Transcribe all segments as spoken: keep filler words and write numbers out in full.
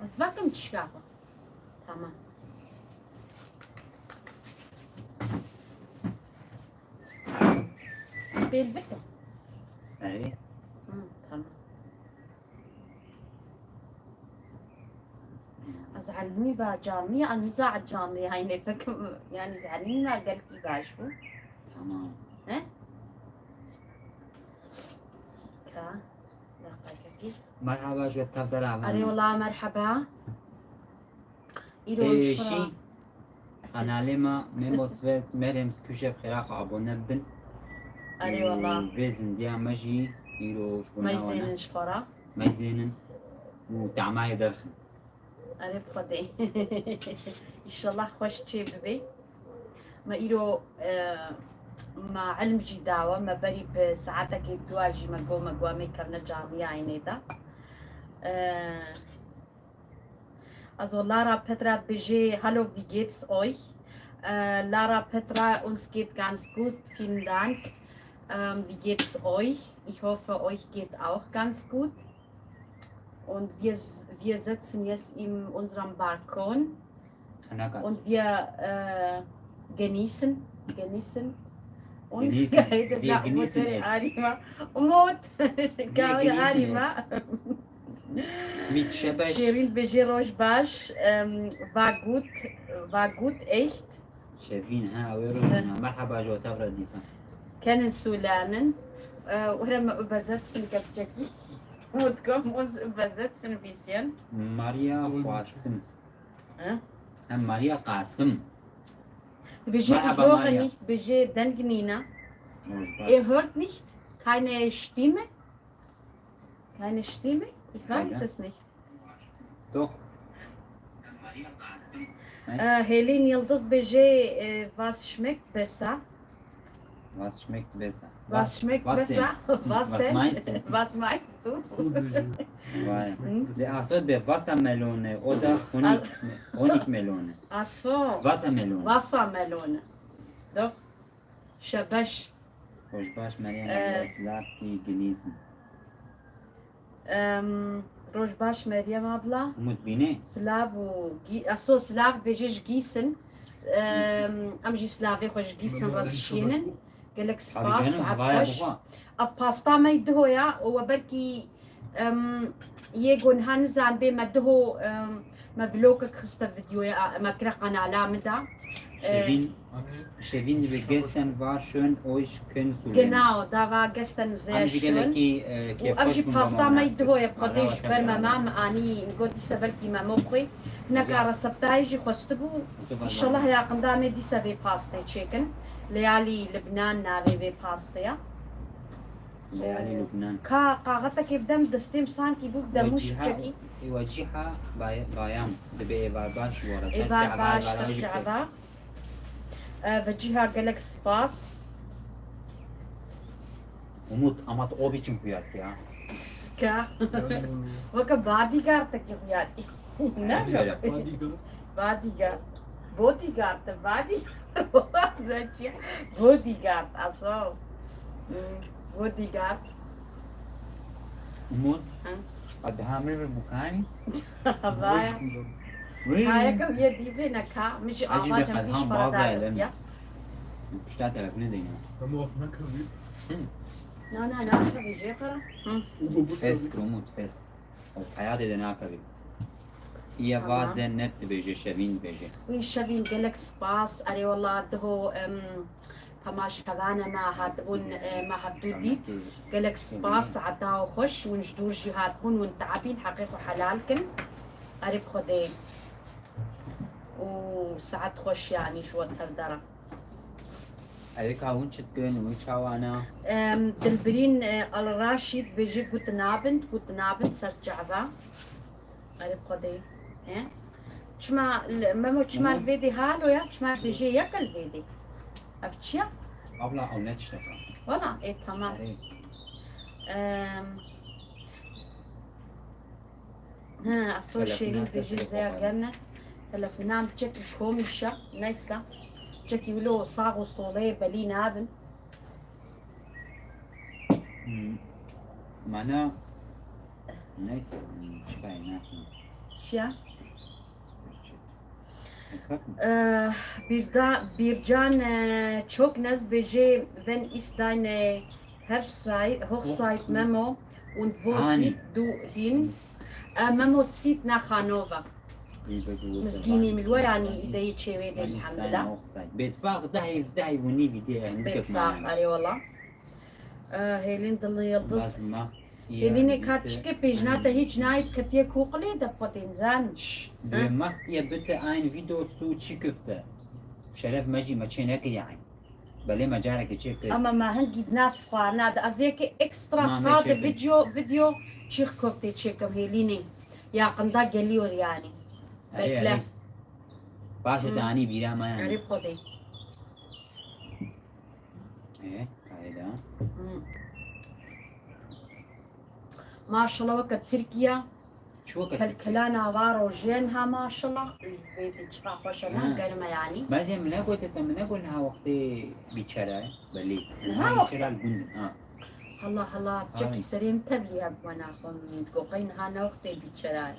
Ez vekim çişka xwe. Tamam. Bêl bikim. Erê. Hı, tamam. Ez elmî ba canlı, ya niza canlı, yani fekim, yani ez elmî ma gelkî baş bû. Tamam. He? Ka, deqekekî. Merhaba, ji we tev dera. Erê wela merheba. Îro Pêşî qenalê me Memos ve Meryem Skûje xêra xwe abone bin. Erê wela. Û vê zindiya me jî îro ji bo nava ne. Meyzênin ji xwe re. Meyzênin û tamayê derxin. Erê bi Xwedê. Înşallah xweş çê bibe. Me îro, e, me ilm jî dawe, me berî bi saetekê dua jî me got, me got em ê kevne canliyayê nê de. E, Also Lara Petra dibêje, hallo, wie geht's euch? Äh, Lara Petra, uns geht ganz gut, vielen Dank. Ähm, wie geht's euch? Ich hoffe, euch geht auch ganz gut. Und wir, s- wir sitzen jetzt in unserem Balkon Hana kat. Und wir äh, genießen, genießen. Und Genießen. Wir genießen es. Arima. Umut. Wir genießen Arima. Es. Mit Şebeş. Şêrîn dibêje roj baş, em, war gut, war gut, echt. Şevîn, ha, ew ê rojna. Merhaba, ji we tev re dîsan. Können zulernen. Äh, oder wir übersetzen, gepçekî. Und kommen uns übersetzen ein bisschen. Maria Qasim. He? Em Maria Qasim. Dibêje, ich höre nicht, dibêje deng nîne. Roj baş. Ihr hört nicht? Keine Stimme? Keine Stimme? Ich weiß es nicht. Doch. Äh, Helen Yıldız dibêje, äh, was schmeckt besser? Was schmeckt besser? Was schmeckt besser? Was denn? Was meinst du? Was meinst du? Vay. Hı? De asot be Wassermelone oder Honig, Honigmelone. Ach so. Wassermelone. Wassermelone. Doch. Şebeş. Roj baş Meryem, ee, abla, silav ki, genießen. Em, roj baş Meryem abla. Umut bîne. Silav û gî-, aso silav dibêje ji gîsin. Em, em jî silavê xwe ji gîsin re dişînin. Gelek spas, saet xweş. Ev pasta me yê diho ya, û we belkî, em, yê ku niha nizanibê me diho, em, me vlogek xiste videoya, me kire qenala min de. Şevîn, Şevîn dibe gestern war schön, euch können zulernen. Genau, da war gestern sehr schön. Em jî gelekî, e, kêfxweş bûn. Û ev jî pasta me diho ye, bi Xwedê ji ber me ma min anî, min got dîsa belkî me mixwî. Hineka reseptayê jî xwestibû. Înşallah ya qinda me dîsa vê pastê çêkin. Leyalî Libnan navê vê pastê ya. Leyalî Lubnan. Ka qaxetekê bidem destê min sankî bû bidem û şikekî. Wecîha, wecîha bay-, bayam dibe êvar baş ji we re. Êvar baş, ser çava. E, vecîha gelek spas. Umut, ama tu o biçim xuya dikiya. Ka. Weke bodyguardekî xuya dikî. Ne? Bodyguard. Bodyguard. Bodyguard, body-, Bodyguard, aso. Hmm, bodyguard. Umut. Ha? Qed hamir bir bukani. Vay. Kayaka ye dîvê neka, min jî avaca min hîç para daye ya. Pişta telefonê deyna. Hemû af nekirî. Hı. Na, na, na, tabii jê para. Hı. Fes kir Umut, fes. Ew heyatê de nakevê. Î ye va zennet dibêje, Şevîn dibêje. Wî Şevîn gelek spas. Erê wela diho, em, temaşevana me hatibûn, e, me hevdû dît. Gelek spas, saeta xweş. Hûn ji dûr jî hatibûn, hûn teabîn, heqê xwe helal kin. Erê bi Xwedê. Û saet xweş yanî ji we tev de re. Erê ka hûn çi dikin, hûn çawa ne? Em, Dilbirîn, e, Al Raşîd dibêje, guten Abend, guten Abend, ser çava. Erê bi Xwedê. He? Çima li, Memo, çima li vê dê halo ya? Çima dibêje yek li vê dê? Ev çi ya? Abla, ew ne tiştek e. Wala, ê, tamam. Erê. Em, He, aso Şevîn bêjî zeya gerne. Telefonan biçekî komîşa, neyse. Biçekî wilo sax û soleyê belî nabin. Hmm. Mana, neyse, hmm, çi kayê nakin. Çiya? Ee, Birda-, Bircan, e, çok nez bêje, wenn ist deine Hochzeit, Hochzeit, Memo, und wo zieht du hin? E, Memo zieht nach Hannover. Mizgînî min we, yanî îdeyê çêwê de, elhamdulillah. Bêtfaq dehê, dehê û nîvî dê, yani, Bêtfaq, erê wala. E, Hêlîn Dil Yildiz. Hêlînê ka tiştê pêjna te hîç nayê ketiye koqilê de potên zan. Şş, dê mextiye bite ein Video zu çi kifte. Şeref me jî me çê nekiriye ein. Belê me carekê çê kir. Ama me hingî di nav xwarina de. Ez yekê ekstra sade video, video çîx koftê çêkim Hêlînê. Yakında geliyor yani. Bekle. Paşê de anî bîra me yani. Erê Xwedê. Ê, kayê de. Maşallah weke Tirkiye. Çi weke Tirkiye? Kelkelana va rojên ha maşallah. Vê de çiqa xweş e, ne germ e yani. Bazê min negote te, min negot niha wextê bîçere, belê. Niha wextê. Bîçera li gund in, ha. Hala, hala, çekî serê min tevlî hebû, naxwe min digot qey niha ne wextê bîçera ye.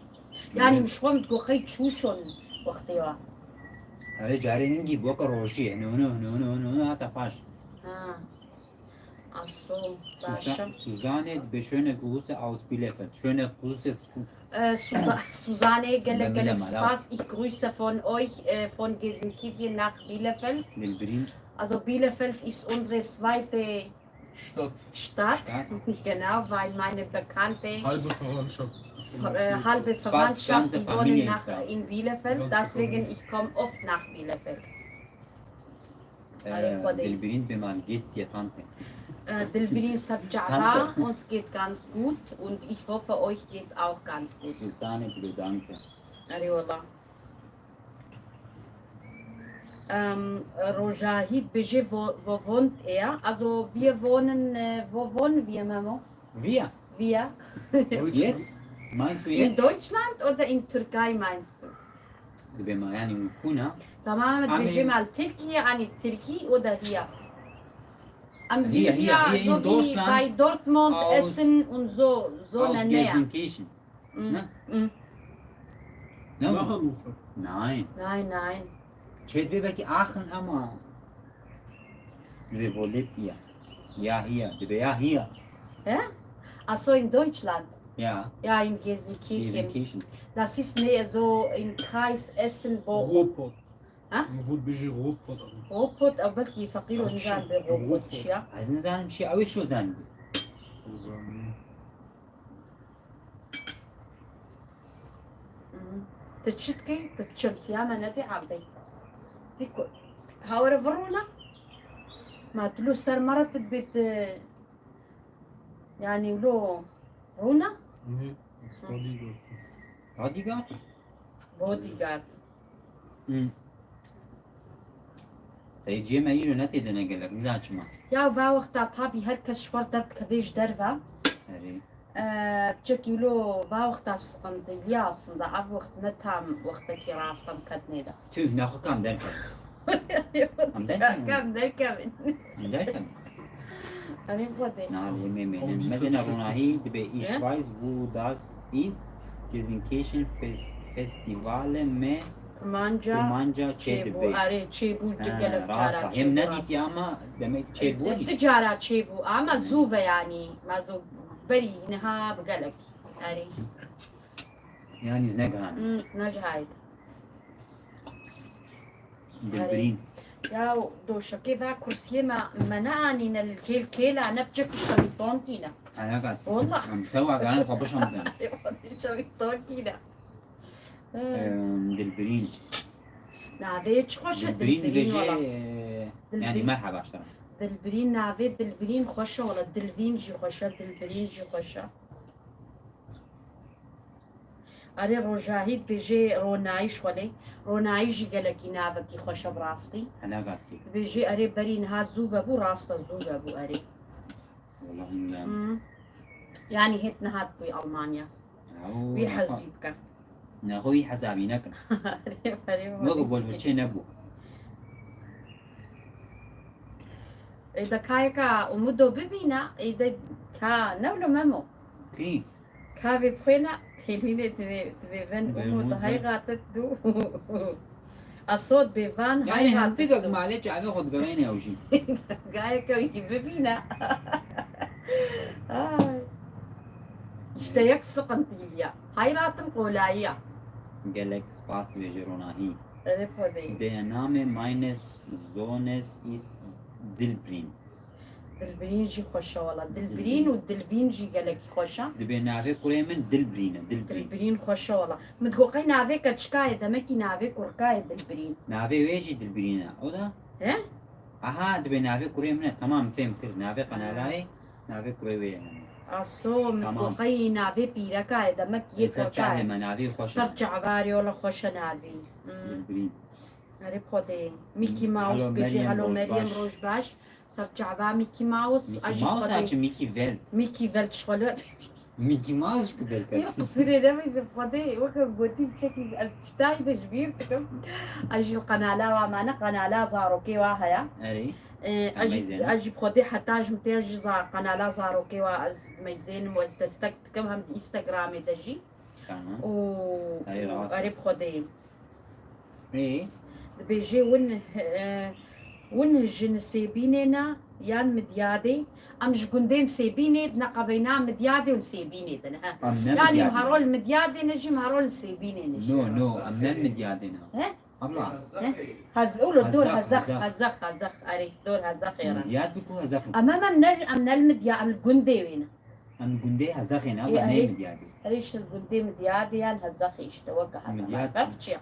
Yani min ji xwe min digot qey çûşon wextê wa. Erê carê hingî weke rojiyê. No, no, no, no, no, no, hata paş. Ha. Aso, Suza-, başım. Suzanne, dibê schöne Grüße aus Bielefeld. Schöne Grüße. Ee, Suza-, Suzanne, gelek, gelek spas. Ich grüße von euch, äh, von Gelsenkirchen nach Bielefeld. Dilbirîn. Also Bielefeld ist unsere zweite Stadt. Stadt. Stadt. Genau, weil meine Bekannte, halbe Verwandtschaft, äh, halbe Verwandtschaft, die wohnen nach, in Bielefeld. Deswegen, ich komme oft nach Bielefeld. Erê Xwedê. Dilbirîn bi man geht es dir, Tante? Äh, Dilbirîn ser çava, uns geht ganz gut und ich hoffe, euch geht auch ganz gut. Susanne, bitte, danke. Erê wala. Ähm, Rojahî dibêje, wo, wo wohnt er? Also, wir wohnen, äh, wo wohnen wir, Memo? Wir? Wir. Jetzt? Meinst du jetzt? In Deutschland oder in Türkei meinst du? Dibê me, yani, hûn kuna? Tamam, dibêje me li Tirkiye, yani Tirkî oder hier? Am wir hier, hier, hier in Deutschland, so wie bei Dortmund, Essen und so, so ne, ne, ja. Gelsenkirchen. Mm, ne? Mm. Ne? Nein. Nein, nein. Çêt bê belkî Aachen ama. Dibê wo lebt ihr? Ja, hier. Dibê ja, hier. Hä? Ach so, in Deutschland? Ja. Ja, in Gelsenkirchen. Gelsenkirchen. Das ist näher so im Kreis Essen, Bochum. Ruhrpott. Ha? Min got bêjî Ruhrpott. Ruhrpott, ew belkî feqîr û nizan bê Ruhrpott çi ya. Ez nizanim çi, ew ê şo zanî. Hı. Tu çi dikî? Tu şemsiya me nedî erdê. Dî ku hawere vir rûna. Ma tu lo ser me re tu dibê tu, yanî lo rûna? Nê, ez bodyguard. Bodyguard? Bodyguard. Hmm. Seyîd ciyê me îro ne tê de ne gelek, nizan çima. Ya va wexta tabî her kes ji xwe derdikeve ji derve. Erê. Ee, piçekî wilo va wexta siqindî, ya aslında ev wext ne tam wextekî rast em ketnê de. Tüh, naxwe kam derkevin. Em derkevin. Kam derkevin. Em derkevin. Erê Xwedê. Na, lê me mênin. Medine ronahî dibê, ich weiß, wo das ist. Gelsenkirchen Fes-, Festivale me Kurmanca, Kurmanca çê çêbû, dibê. Erê, çêbû, ha, gelek cara çêbû. Hem nedîtiye ama demek çêbû. Du cara çêbû, ama zû ve yanî, ma zû berî niha bi gelek. Erê. Yanî ez negihan. Hmm, negihayî. Dilbirîn. Erê. Ya doşekê ve kursiyê me, me neanîne li kêl kêla, ne piçekî şemîtontî ne. Alaka. Wallah. Em sewa garin xwe bişemtin. Şemîtontî ne. Em, Dilbirîn. Navê çi xweş e Dilbirîn, Dilbirîn, bêjê, wala. E, Dilbirîn. Yani merhaba işte. Dilbirîn, navê Dilbirîn xweş e wala. Dilvîn jî xweş e, Dilbirîn jî xweş e. Erê Rojahî dibêjê ronayîş xwelê. Ronayîş jî gelekî navekî xweş e bi rastî. Hene gatî. Dibêjê erê berî niha zû vebû, rast e zû vebû erê. Wala hinde. Hmm. Yani hêt nihat bûy Almanya. Wî hezî bike. Nexwe wî hesabî nekin. Erê, erê, weke erê. Golfirçê nebû. Ê de kayeka Umudo bibîne, ê de ka ne wilo Memo. Kî? Kavê bixwêne. Hêmînê divê, divê ven Ûmo di heyratet du. Asot bêvan Yani heyratet hemtik du. Malê çavê xwe digereyne ew jî. Gayeke wî bibîne. Ay. İşte yek sıkıntı ya. Hayratın kolayı ya. Gelek spas ve ji ronahî. Evet, o değil. Der Name meines Sohnes ist Dilbrin. Dilbirîn jî xweş e wala. Dilbirîn û Dilvîn jî gelekî xweş e. Dibê navê kurê min Dilbirîn e, Dilbirîn. Dilbirîn xweş e wala. Min digot qey navê keçika ye, demekî navê kurka ye Dilbirîn. Navê wê jî Dilbirîn e. O da? He? Aha, dibê navê kurê min e. Tamam, fêm kir. Navê qenalayê, navê kurê wê ye. Aso, min digot qey navê pîreka ye, demek yê kurka ye. Ser çavê me navê xweş e. Ser çavarê wala xweş e navî. Hmm. Dilbirîn. Erê xwedê. Mickey Mouse bêjê, hello Meryem, roj baş. Ser çava Mickey Mouse, Mickey Mouse a çi Mickey Welt? Mickey Welt şxolo. Mickey Mouse ji ku derket? Ya, qisûrê nemeyze xwedê, weke gotî biçekî ez çitayî de ji bîr dikim. Ez jî li qenala wa mane, qenala zarokê wa heye. Erê. Ee, ez jî, ez jî xwedê heta ji min tê ez jî za-, qenala zarokê wa ez dimeyzênim û ez destek dikim hem di Instagramê de jî. Tamam. Û, û erê bi xwedê. Ê? Dibêjê win, e, win ji Nisêbînê ne yan Midyadê. Em ji gundên Sêbînê di neqebeyna Midyadê û Nisêbînê de ne. Em ne Yanî Midyadê ne. Hero li Midyadê ne jî, hero li Sêbînê ne jî. No, no, em ne Midyadê ne. He? Abla. He? Hez-, û li dor Hezex, Hezex, Hezex. Hezex, Hezex, erê, dor Hezex ê re. Midyad li ku, Hezex li ku? Em, em, em ne, em ne li Midya-, em li gundê wê ne. Em gundê Hezexê ne, Ê, em nê erê, Midyadê. Erê, işte gundê Midyadê yan Hezexê işte, weke Hezexê. Midyad. Hezexê çi ya?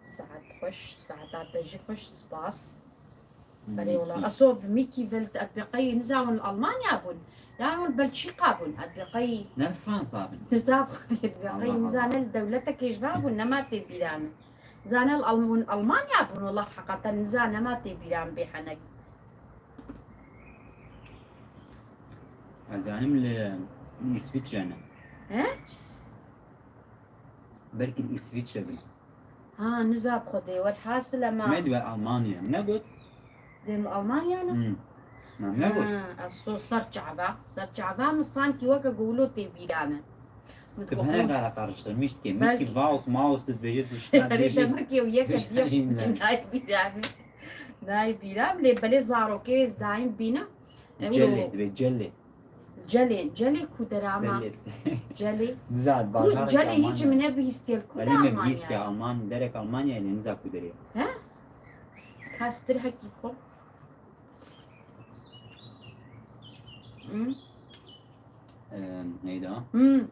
Saet xweş, saeta te jî xweş, spas. Erê wala. Mickey. Aso Mickey Welt, ez bê qey nizanin Almanya bûn. Yan hûn Belçîka bûn, ez bê qey Ne li Fransa bin. Nizam xwedê, ez bê qey Allah nizane Allah. Li dewletekê ji va bûn, nema tê bîra min. Zane li Alm-, hûn Almanya bûn, wela heqeten nizane nema tê bîra min bê henek. Ez zanim li, li Îsviçre ne. He? Belkî li Îsviçre bin. Ha, niza bi xwedê, welhasil ema. Me dibe Almanya, ne got? Dem Almanya ne? Hmm. Na, ne got? Ha, ez so ser çava. Ser çava min sankî weke gulo tê bîra min. Tu bihene gara karıştırmış ki. Belkî. Mickey Mouse, Mouse dibêje, tu şina Erê dibêje. Demek ki ew yek Beşer diye insan. Nayê bîra min. Nayê bîra min, lê belê zarokê ez daîm bînim. Ew Celê, o dibe Celê. Celê, Celê ku dera ma? Selê, se- Celê. Nizad, Ku bazar Celê Almanya. Hiç min nebihîstiye, ku Belê da me Almanya? Bihîstiye Alman, derek Almanya ile niza ku derê. He? Kastir hekî xo. Hı? Em, neydi o? Hı.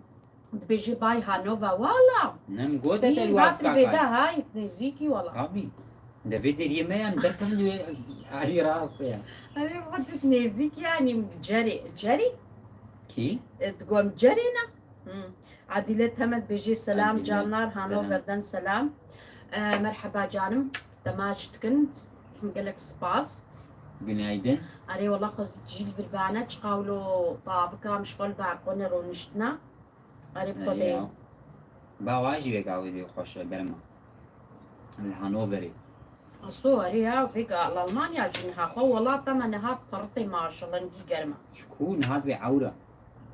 Dibêje bay Hanova, wala. Ne, min gote te Î, li Waska vê de kay. Hay, nêzîkî wala. Tabii. De vê deriyê me ya, em derkevin wê alî rast ya. Erê, xwe tu nêzîk yanî cerê, cerê? Kî? E, digom cerê ne? Hı. Adile Temet bêjê selam, Adile, canlar, selam. Hanover'den selam. E, merheba canım, demaç dikin, gelek spas. Günaydın. Erê, wala xwe cîl virbane, çiqa wilo tavika em ji xwe li balkone roniştine. Erê, bi Xwedê. Ya. Bawa jî wê gavê wê xweş e, germ e. Li Hanoverê. Aso, erê ya, vêga li Almanya jî niha xwe welata me niha peritê maşallah, hingî germ e. Ji ku niha dibê ewr e.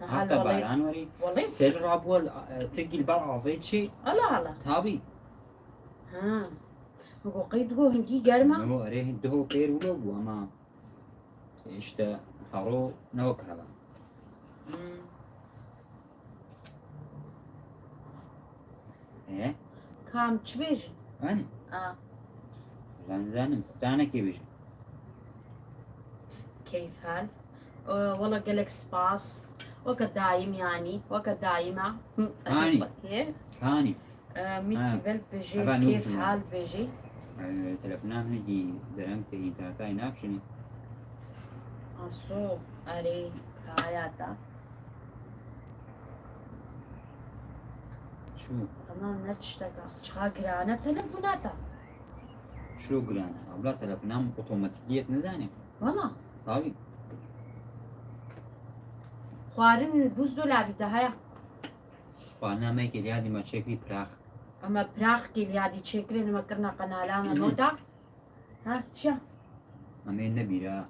Niha Hata li welê-, baran werî. Welê. Sel rabû, e, tirkî li ber avê çê. Ala ala. Tabî. Ha. Min got qey digo hingî germ e. No, erê, duho pêr wilo bû, ama. İşte haro ne wek heva. Hmm. E? Kam çi bêjin? Ben? A. Ben zanim, stranekê bêjin. Keyf hal. Ee, wala gelek spas. Weke daim yani. Weke daima. Hı, Hani? Ye? Hani? Ee, Mickey Ha. Welt bêjê, Heva kêf Nûr hal bêjê. Ee, telefona min jî dereng te înterneta nakşinî. Aso, erê, kaya da. Çu? Tamam, ne tişteka. Çiqa girane telefona ta. Çu girane? Abla, telefona min otomatik diyet nizane. Valla? Tabii. Xwarin buzdolabî de heye. Xwarina me kêliyadî me çêkirî pirax. Ama pirax kêliyadî çêkirin, me kirina qenala me Hı hı. Noda. Ha, çi? Em ê nebîra.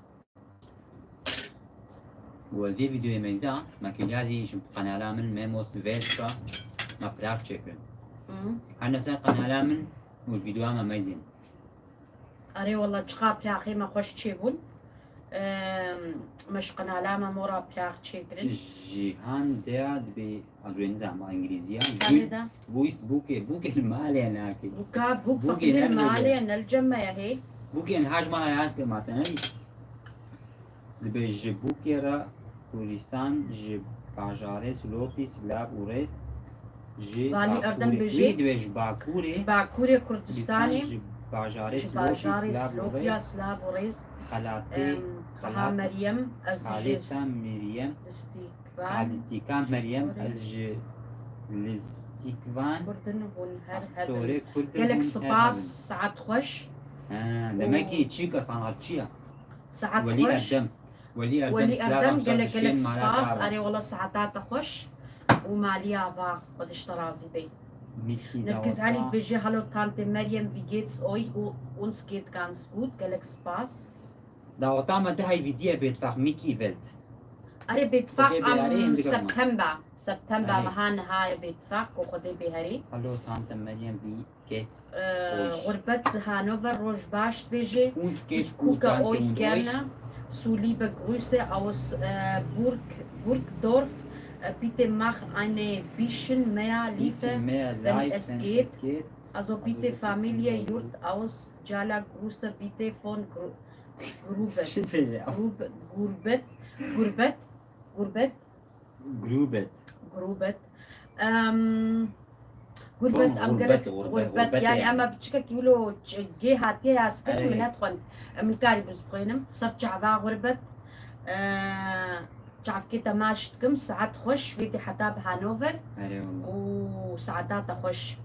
Û li vê vîdeoyê meyza, makyajî ji qenala min Memos Vespa me piraq çêkirin. Hı. Her ne ser qenala min û vîdeoya me meyzên. Erê wela çiqa piraqê me xweş çêbûn. Em, me ji qenala me mora piraq çêkirin. Jihan Dea dibê, ez wê nizam, îngilîziya. Erê de. Wîst bûkê, bûkê li malê nake. Bûka, bûk Bûkê feqîrê ne li malê, ne li cem me ye hê. Bûkê niha ji mala yaz kir mate, ne? Dibê ji bûkê re Kurdistan, ji bajarê Silopî, silav û rêz. Ji Valî Erdem Bakurê. Bêjê. Wî dibê ji Bakurê. Ji Bakurê Kurdistanê. Kurdistan, ji bajarê Ji Silopî, bajarê silav û Silopya, rêz. Silav û rêz. Xelatê, Em, Xelat-, Meryem, ez ji Xaleta Meryem. Listîkvan. Xalitîka Meryem, Orê. Ez ji Listîkvan. Kurdin hûn her hebin. Aktorê Kurdin Gelek hûn her spas, hebin. Saet xweş. Ha, Û demekî çîka sanatçiya. Saet Welî xweş. Erdem. Welî Erdem, Welî silav Erdem, amşa gelek, dişên gelek mala spas. Dara. Erê wela saeta te xweş. Û maliya va, Xwedê ji te razî bê. Mîkî Nergiz dawata. Elî dibêje, "Hallo Tante Meryem, wie geht's euch? U-, uns geht ganz gut." Gelek spas. Daweta me du heyvî diye bêtfaq Mîkî Welt. Erê bêtfaq Xwedê bê erê em hindik September. September Erê. Meha niha ye bêtfaq, ku Xwedê bê herê. Hallo Tante Meryem, wie Geht's Äh, euch? Gurbet Hannover, roj baş dibêje. Uns geht's gut, danke, und euch? Ich gucke euch gerne. Zuliebe Grüße aus, äh, Burg, Burgdorf. Äh, bitte mach ein bisschen mehr Liebe, wenn es geht. Bisschen mehr Live, wenn es geht. Also bitte Familie Yurt aus Cala Grüße bitte von Gru-, Grubet. Çi dibêje? Grub-, Gurbet, Gurbet, Gurbet. Grubet. Grubet. Em, gurbet, Bon, em gurbet, gelek gurbet, gurbet, gurbet yani yani. Em biçikekî wilo ç-, gê hatiye yazkirin, Erê. Min nedixwend. Em, min karî bû zixwînim. Ser çava gurbet. E, çavkê te maç dikim, saet xweş, vê dê heta bi Hanover. Erê wala. Û saeta te xweş.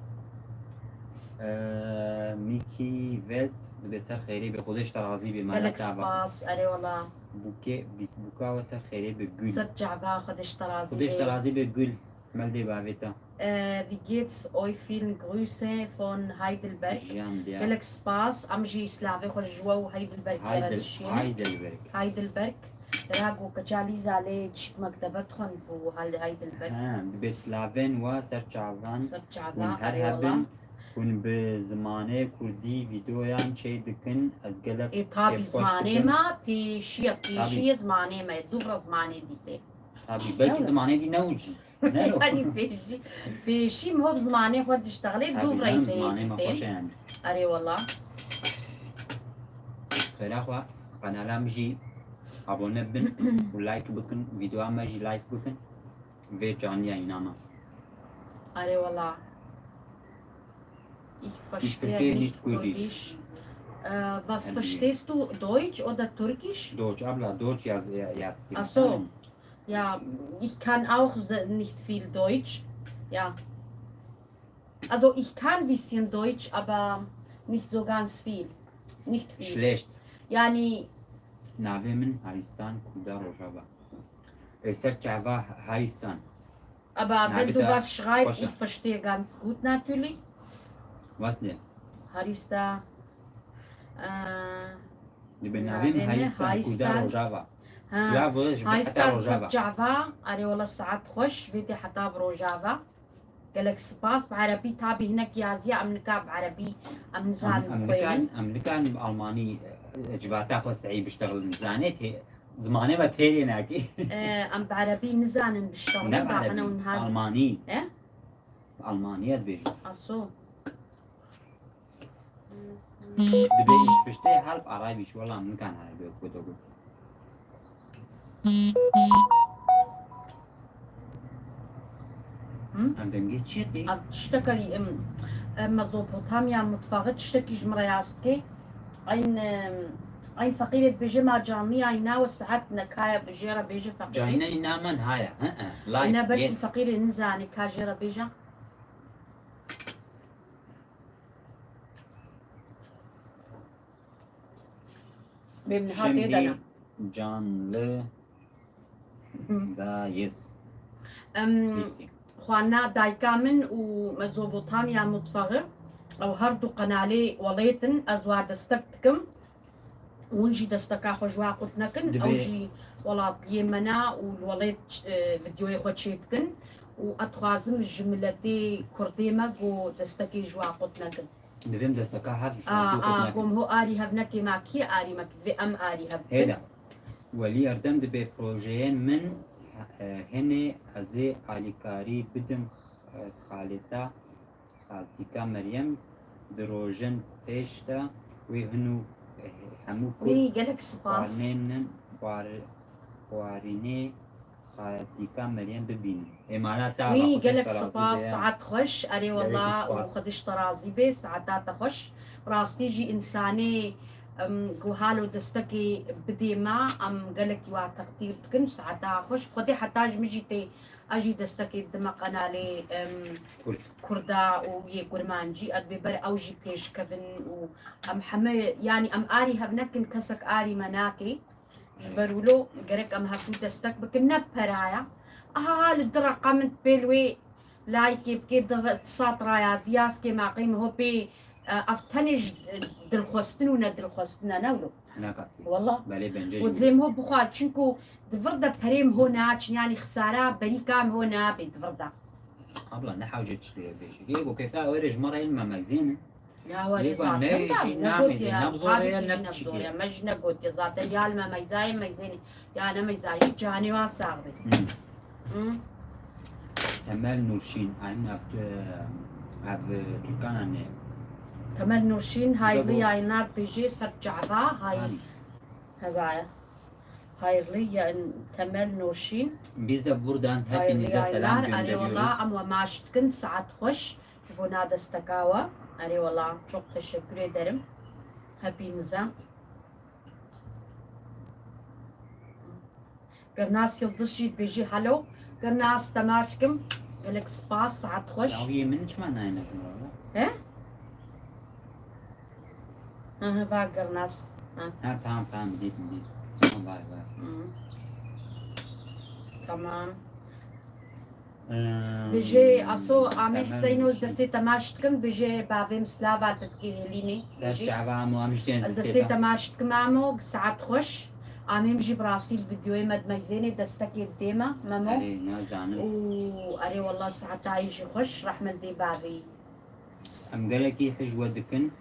E, Mîkî Welt, dibê ser xêrê bê, Xwedê ji te razî bê, Gelek maleta va. Spas, erê wala. Bûkê, bî-, bûka we ser xêrê bi gul. Ser çava, Xwedê ji te razî bê. Xwedê ji te razî bê gul. Mel dê bavê te. Ee, wie geht's euch? Vielen Grüße von Heidelberg. Jiyan diya. Gelek spas. Em jî slavê xwe ji we û Heidelbergê re Heidel-, dişînin. Heidelberg. Heidelberg. Rago keça Lîza lê çik mektebe dixwend bû hal Heidelberg. Ha, dibê slavên we ser çavan. Ser çava, Hûn her erê hebin. Wala. Hûn bi zimanê kurdî vîdeoyan çê dikin, ez gelek Ê, tabî kêfxweş zimanê dikim. Me pêşî ye, pêşî Tabî. Ye zimanê me, dûvra zimanê dî tê. Tabî, belkî Ew. Zimanê dî ne û jî. Ne ro. Yanî pêşî, pêşî min hov zimanê xwe diştexilê, Tabî, dûvra ne, tê zimanê me dî tê. Xweş e yanî. Erê wala. Xêra xwe, kanala min jî abone bin û like bikin, vîdeoya me jî like bikin. Vê canliya îna me. Erê wala. Ich verstehe nicht Kurdisch. Ich verstehe nicht Kurdisch. Äh, was verstehst du? Deutsch oder Türkisch? Deutsch, abla, Deutsch yaz, ya-, yaz. Ach so. Ja, ich kann auch se-, nicht viel Deutsch. Ja. Also ich kann bisschen Deutsch, aber nicht so ganz viel. Nicht viel. Schlecht. Yani. Navê min Hayistan Kuda Rojava. Ê ser çava Hayistan. Aber wenn du was schreibst, ich verstehe ganz gut natürlich. Was denn? Harista. Äh, Dibê navê min Hayistan, Kuda Rojava. Ha. Silav bo ji heta Rojava. Ser çava, erê wala saet xweş, vê dê heta bi Rojava. Gelek spas, bi erebî tabî hinek yaziya, em nika bi erebî, em nizanin xwênin. Em, em nikan, em nikan bi almanî, e, civata xwe sehî biştexilin, zanê tê-, Zimanê me têrê nakê. Ee, em bi erebî nizanin biştexilin. Ne bi erebî, almanî. E? Bi almanî dibêjin. Aso. Dibê ich verstehe halb Arabisch, wela min nikan Erebî ku digot. Hı? Em dengê çi tê? Ev tişteka, em, em, Mezopotamya mutfaxê tiştekî ji min re yaz dike. Eyn, em, eyn feqîrê dibêje ma canliya îna we saet nekaya bi jê re bêje feqîrê. Canliya îna me niha ye. Hı hı. Live, yes. Îna belkî feqîrê nizane ka jê re bêje. Bêm niha tê de ne. Şimdi canlı dayız. Em, bitti. Xwarina dayika min û Mezopotamya mutfaxê, ew her du qenalê welêt in, ez wa destek dikim. Hûn jî desteka xwe ji wa qut nekin, ew jî welatliyê me ne û li welê, e, vîdyoyê xwe çêdikin û ez dixwazim ji miletê kurdê me ku destekê ji wan qut nekin. Divêm desteka hev ji A, wan a, qut nekin. Gom ho arî hev neke, ma kî arî me ki divê em arî hev bikin. Hêda. Welî Erdem, dibê projeyên min, e, hinê ez ê alîkarî bidim, e, xalê te. Xaltîka Meryem di rojan pêş de wê hin û, eh, hemû kurd Wî gelek spas. Xwarinên, xwar-, xwarînê xaltîka Meryem bibînin. Ê mala te Wî ava, Xwedê gelek ji te razî spas, be ya. Saet xweş. Erê Gelekî wela û spas. Xwedê ji te razî bê, saeta te xweş. Rastî jî însanê, em, ku halo destekê bidê me, em gelekî wa teqdîr dikin, saeta xweş. Xwedê heta ji min jî tê Ez jî destekê dime qenalê, em, Kurd. Kurda û yê Kurmancî, ez dibê ber ew jî pêşkevin û em heme, yanî em arî hev nekin, kesek arî me nake. Ji Erê. Ber wilo gerek em hevdû destek bikin, ne peraya. Aha, ha li di reqemin pêl wê layikê bikê, di re-, di sat raya ziyaz kê maqê min ho pê, e, ev tenê ji, e, dilxwestin û nedilxwestin e, ne wilo? Hinaka kê. Wela. Belê bence Û jî. Dilê min ho bixwar, çunku di vir de perê min ho naçin, yanî xisara berîka min ho nabe di vir de. Abla, ne hewce çi lê bêjî. Yê ku kêfa wê rê ji me re me meyzênin. Ya were Yê ku zaten ne de jî ne nameyzê, gotiye, ne bi zorê tabii ye, ki ne jî ne bi bi zorê çikê. Ye. Me jî ne gotiye zaten. Ya li me meyzayê meyzênê. Ya ne meyzayê, canê wa sax be. Hı. Hı. Temel Nurşîn, aynen ev, ev Türkan anne. Temel Nurşîn, hayırlı Bravo. Yayınlar bêjê ser çava, hay-, Hani? Hevaya. Hayırlı yayın, Temel Nurşîn. Biz de buradan Hayırlı hepinize selam yayınlar. Arê gönderiyoruz. Wela, em we maş dikin, saet xweş ji bo na desteka we. Arê wela, çok teşekkür ederim. Hepinize. Girnas Yıldız jî dibêjî hello. Girnas, te maç kim. Gelek spas, saet xweş. Ya, yê min çima nayne bû? He? Hı hı, va Girnas. Ha. Ha, tamam, tamam, dîtim, dîtim. Tamam, vay, vay. Hı. Tamam. Em, Bijê Aso, Amê Temel Hüseyin û Nurşîn. Destê te maç dikim, bijê bavê min slava didikê hêlînê. Ser Bijê. Çava amo, em jî tên Ez destê destê te. Te maç dikim amo, saet xweş. Amê min jî bi rastî li vîdyoyê me dimeyzênê, destekê dê me, Memo. Erê, nazanim. Û erê, wallah, saetayî jî xweş, rehmet dê bavê. Em gelekî hej we dikin.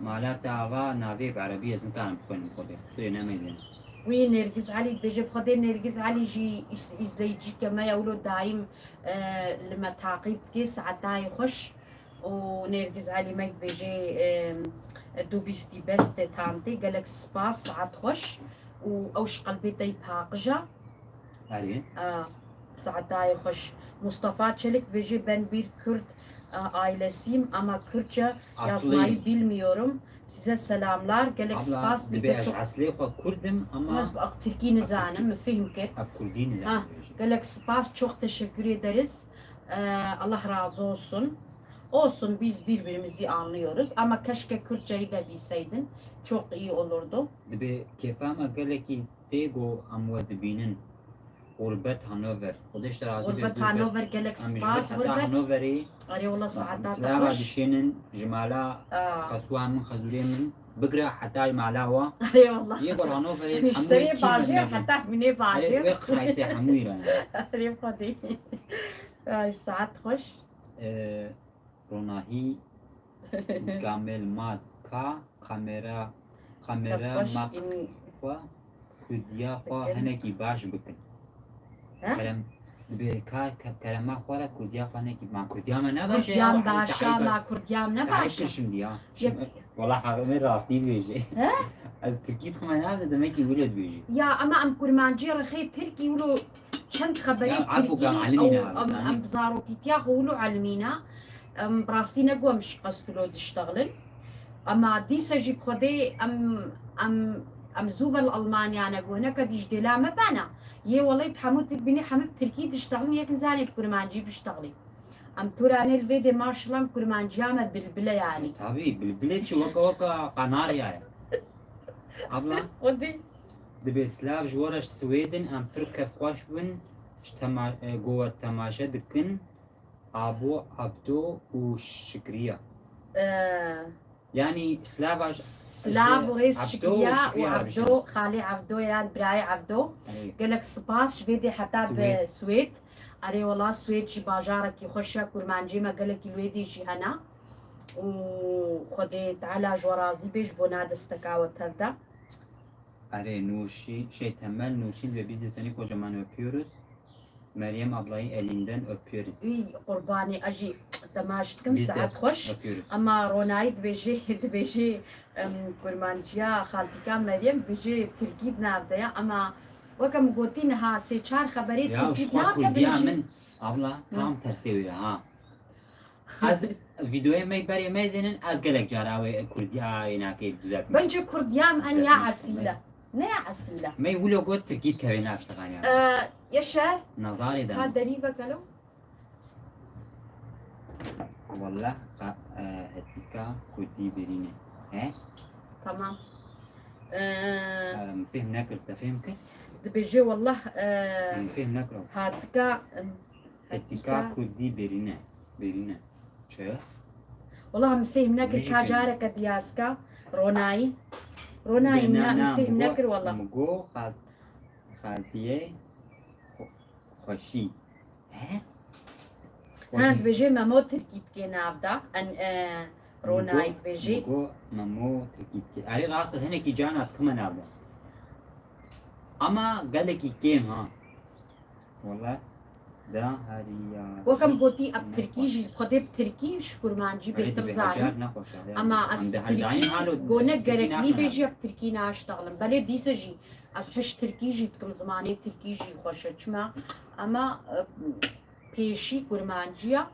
Mala te ava navê bi erebî ez nikarim bixwînim xwedê. Qusirê nemeyzin. Wî Nêrgiz Elî dibêje, bi xwedê Nêrgiz Elî jî îz-, îzleyicîke me ye, wilo daîm, e, li me taqîb dike, saetayê xweş. Û Nêrgiz Elî me dibêje, e, du bist die beste Tante, gelek spas, saet xweş. Û ew ji qelbê te yî paqij e. Erê. Aa, saetayê xweş. Mustafa Çelik dibêje, ben bir Kürt, e, ailesiyim ama Kürtçe Aslıyım. Yazmayı bilmiyorum. Size selamlar. Gelek Abla, spas, biz dibê de ez çok eslê xwe Kurd im ama Ama ez Tirkî nizanim, min fêhm kir. Ha, Kurdî nizanim Ha, dibêje. Gelek spas, çok teşekkür ederiz. Ee, Allah razı olsun. Olsun, biz birbirimizi anlıyoruz ama keşke Kürtçeyi de bilseydin. Çok iyi olurdu. Dibê kêfa me gelekî tê ku em we dibînin. Gurbet Hanover. Xwedê ji te razî be, Gurbet Gurbet. Hanover, gelek Em ji spas, heta Gurbet. Hanoverê Erê, wela, saeta te silava xweş. Dişênin ji mala Aa. Xesûa min, xezûrê min. Bigre heta mala wa. Erê, wela. Yê gor Hanoverê Em ji hemû serê yekî bajêr, me heta hûnê bajêr. Erê, wê qirayse hemû îran. Erê, Xwedê. Ay, saet xweş. Ee, Ronahî Gamel Maz ka kamera, kamera Te xweş Max in- xwe, kurdiya xwe Bikin. Hinekî baş bikin. He? Kerem, dibê ka, ka, kerema xwe re kurdiya xwe hinekî, ma kurdiya me ne baş e Kurdiya ya, me baş e, tahîb e. Ma kurdiya me ne Tahîb baş e. Kir şimdi ya. Yek- Şimdi, wala, heqê me rastî dibêje. He? Ez tirkî dixwime ne, ez demekî wilo dibêje. Ya, ama em kurmancî rexê tirkî wilo çend xeberê Ya, afû tirkî ka elimî ew, ne, em, zanî. Em bi zarokîtiya xwe wilo elimîne. Em bi rastî ne ku em ji qest wilo diştexilin. Ema dîsa jî bi Xwedê em, em, em zû ve li Almanya ne ku hineke dî ji dêla me bana. Yê welê di hemû tu dibînî hemû bi tirkî diştexilin, yek nizanê bi kurmancî biştexilî. Em tu ranê li vê dê maşallah em kurmanciya me bilbil e yanî. Tabî, bilbilê çi weke, weke kanarya ye. Abla, Xwedê. Dibê silav ji we re ji Swêdin, em pir kefxweş bin, ji tema-, e, ku we temaşe dikin. Abo, Abdo û Şikriya. Ee, Yanî slava ji Silav û rêz Ebdo Şikriya û Şikriya û re bijî. Ebdo, xalê Ebdo yan birayê Ebdo. Erê. Gelek spas ji vê dê heta bi Swêd. Swêd. Erê wela Swêd jî bajarekî xweş e, kurmancê me gelekî li wê dê jî hene. Û Xwedê Teala ji we razî bê ji bona desteka we tev de. Erê Nurşîn, şey Temel Nurşîn ve biz de seni kocaman öpüyoruz. Meryem ablayı elinden öpüyoruz. Î qurbanê ez jî temaş dikim, Biz de saet xweş. öpüyoruz. Ema Ronayî dibêjê, dibêjê em, kurmanciya xaltîka Meryem dibêjê tirkî di nav de ya. Ema weke min gotî niha sê çar xeberê Ya tirkî şu di nav de Kurdiya bêjê. Min abla tam tersê wê ha. Ez videoya me berê me zênin ez gelek cara wê Kurdiya yê nakê düzeltmek. Bence Kurdiya em en ya esîle. Ne ya esîle. Me wilo got Tirkî dikeve naştexan yani. Ee, Yaşar, Nazarê de. ka derî vekelo. Wallah, ka, e, hetika Kurdî birîne. He? Tamam. Ee, E, Min fêm nekir, te fêm kir? Dibêje wallah e, Min fêm nekir. hatika Hetika Kurdî birîne. Birîne. Çi? Wallah min fêm nekir Min jî ka fêm careke diyaska Ronayî. Ronayî Na, na min na, fêm min go- nekir wallah. Min go xal-, xaltiyê xwe-, xweşî. He? Ha dibêje Memo Tirkî dikê nav da. En e, Ronayî dibêje. Min go Memo Tirkî dikê. Erê rast e, hinekî cana dikime nav da. Ama gelekî kêm ha. Wallah. Da heriya. Weke min gotî ev tirkî jî xwedê bi tirkî ji kurmancî bêtir zanim. Ama ez tirkî gone gerekli bêjî ev tirkî naştexlim. Belê dîse jî ez hiş tirkî jî dikim, zimanê tirkî jî xweş e. Çima? Ama e, pêşî kurmanciya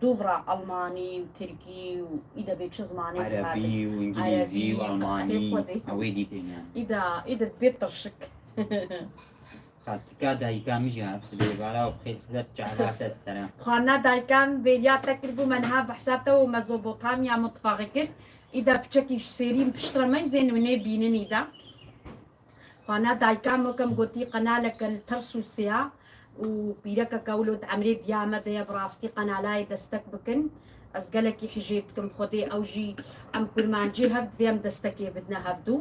dûvra almanî û tirkî û î de bê çi zimanê Erebî û îngilîzî û almanî. Xwedê. Ewê dîtê ne. Îda, îda dibê tirşik. Xaltika dayika min jî hat, dibê bara û xêr xizet çava te sere. Xwarina dayika min bêriya te kiribû, me niha behsa te û Mezopotamya mutfaxê kir. Îda piçekî ji sêrî min piştre me zên û nê bînin îda. Xwarina dayika min weke min gotî qenaleke li Tersûsê ya û pîrekeke wilo di emrê diya me de ye, bi rastî qenalayê destek bikin. Ez gelekî hijê dikim Xwedê ew jî em kurmancî hev divê em destekê bidine hevdû.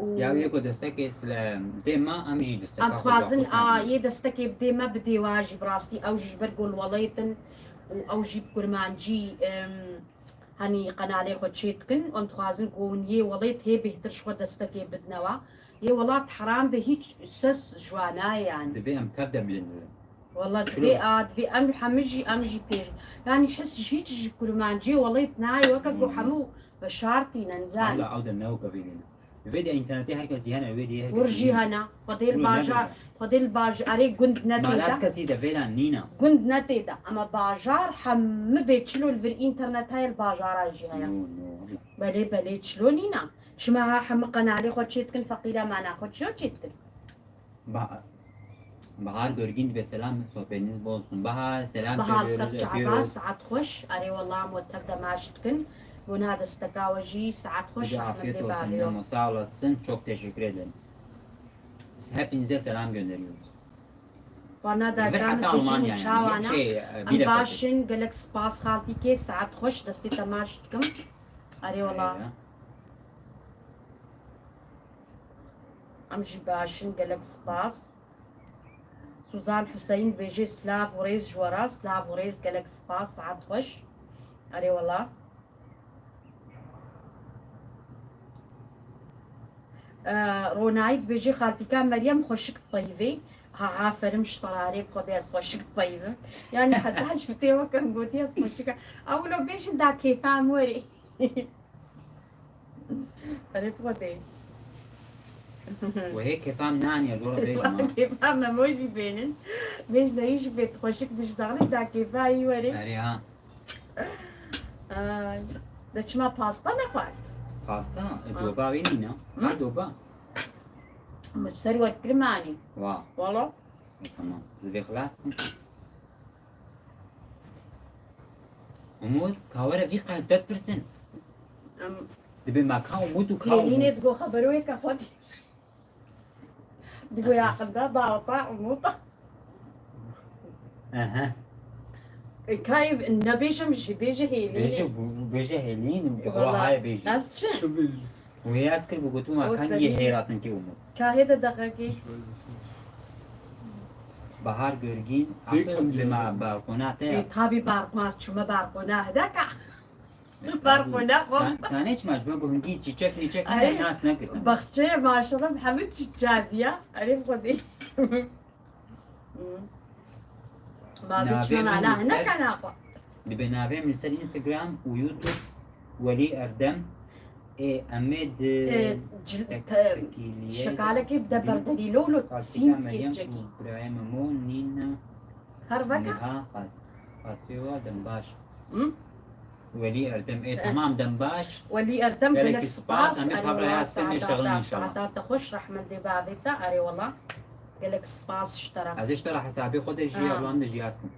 Û Ya wê ku destekê sile dê me, em jî desteka Em xwe dixwazin daxwe a kene. Yê destekê bidê me bidê wa jî bi rastî ew jî ji ber ku li welêt in û ew jî bi kurmancî em, henî qenalê xwe çê dikin. Em dixwazin ku hûn yê welêt hê bêhtir ji xwe destekê bidine wa. Yê welat heram be hîç ses ji wa nayê yani. Divê em tev de bilind bibin. Wala divê a divê em hemî jî em jî pêş. Yani his ji hîç ji kurmancî welêt nayê weke ku hemû veşartî ne nizan. Abla ew de ne weke vê dê ne. Divê de înternetê her kesî hene, wê dê her Wir jî hene. Xwedê li bajar, Xwedê li bajar, erê gund ne tê Malat de. Kesî de vêla nîna. Gund ne tê de. Ama bajar hemî bê çilo li vir înternet heye, li bajara jî heye. No, no, abla. Belê, belê çilo nîna. Çima ha hemî qenalê xwe çê dikin, feqîra mana xwe çilo çê dikin? Ba-, Bahar Görgün dibe selam, sohbetiniz bol olsun. Bahar, selam Bahar söylüyoruz, ser çava, öpüyoruz. saet xweş. Erê wela em we tev de maç dikin. Bona desteka we jî saet xweş. Size afiyet Rehmetê olsun, bavê we. Memo, sağ olasın, çok teşekkür ederim. Hepinize selam gönderiyoruz. Xwana Ji dayika vir min heta dibêjin Almanya û çawa yani. ne? Şey, e, Em Bielefeld. baş in, gelek spas xaltîkê, saet xweş, destê te maç dikim. Erê wela. Ee, Em jî baş in, gelek spas. Suzan Hüseyin dibêje silav û rêz ji we re, silav û rêz, gelek spas, saet xweş. Erê wela. Ee, Ronayî dibêje xaltîka Meryem xweşik dipeyivê. Ha, aferin ji te re, erê bi Xwedê ez xweşik dipeyivim. Yani heta ji tê weke min gotî ez xweşik im. Ew lo bêjin da kêfa em werê. Erê bi Xwedê. Wehê kêfa min naniye, zor bêjim ha. Kêfa Memo jî bênin. Bêjne yî jî bê xweşik dişdaxî da kêfa yî werê. Erê ha. Ay, de çima pasta nexwar? Pasta, e, doba wê nîna. Ha, doba. Min ser we dikir manî. Wa. Wala. E, tamam. Zivê xilas. Umut, ka were vî qal te pirsin. Em, Dibe ma ka Umut û ka Pêlînê Umut. digo xeberoyeke xwe dî. Digo ya qinda daweta Umut. Aha. Kayê nebêjim jî, bêje hêlî. Bêje, bu-, bêje hêlîn, bi Wala, hawahayê bêje. Ez çi? Şu bir Wê ez kir bi gotin ma O kan serî. Yê hêratin ki Umut. Kahê de deqekî. Bahar Görgin, Peki. Asıl bi ma balkona te. E, tabi balkona, çume balkona, hede ka. Balkona xo. Sen, sen hiç maç, ben bu hingî çiçek miçek Ay, ne nas ne kitin. Baxçe maşallah hemî çiçek diye. Arif xo değil. Ma Navê vî çimen min ala li ne ser, kana xwe. Dibe navê min ser Instagram û YouTube Welî Erdem. Ê, em ê di E, cil-, te-, tekîliyê şekalekê bide bî. Berdelî lo lo Fatîka sîn Meryem kêçekî. Û birayê min mo nîna Her veka? Niha Fat-, Fatîwa dem baş. Hı? Welî Erdem. Ê, Eh. Tamam dem baş. Welî Erdem, gelek spas. Em ê kameraya hestim ê şexlin inşallah. Saeta te xweş, rehmet dê bavê te. Erê wala. Gelek spas ji te re. Ez ê ji te re hesabê xwe de jî, Ha. Ablan de jî hestim.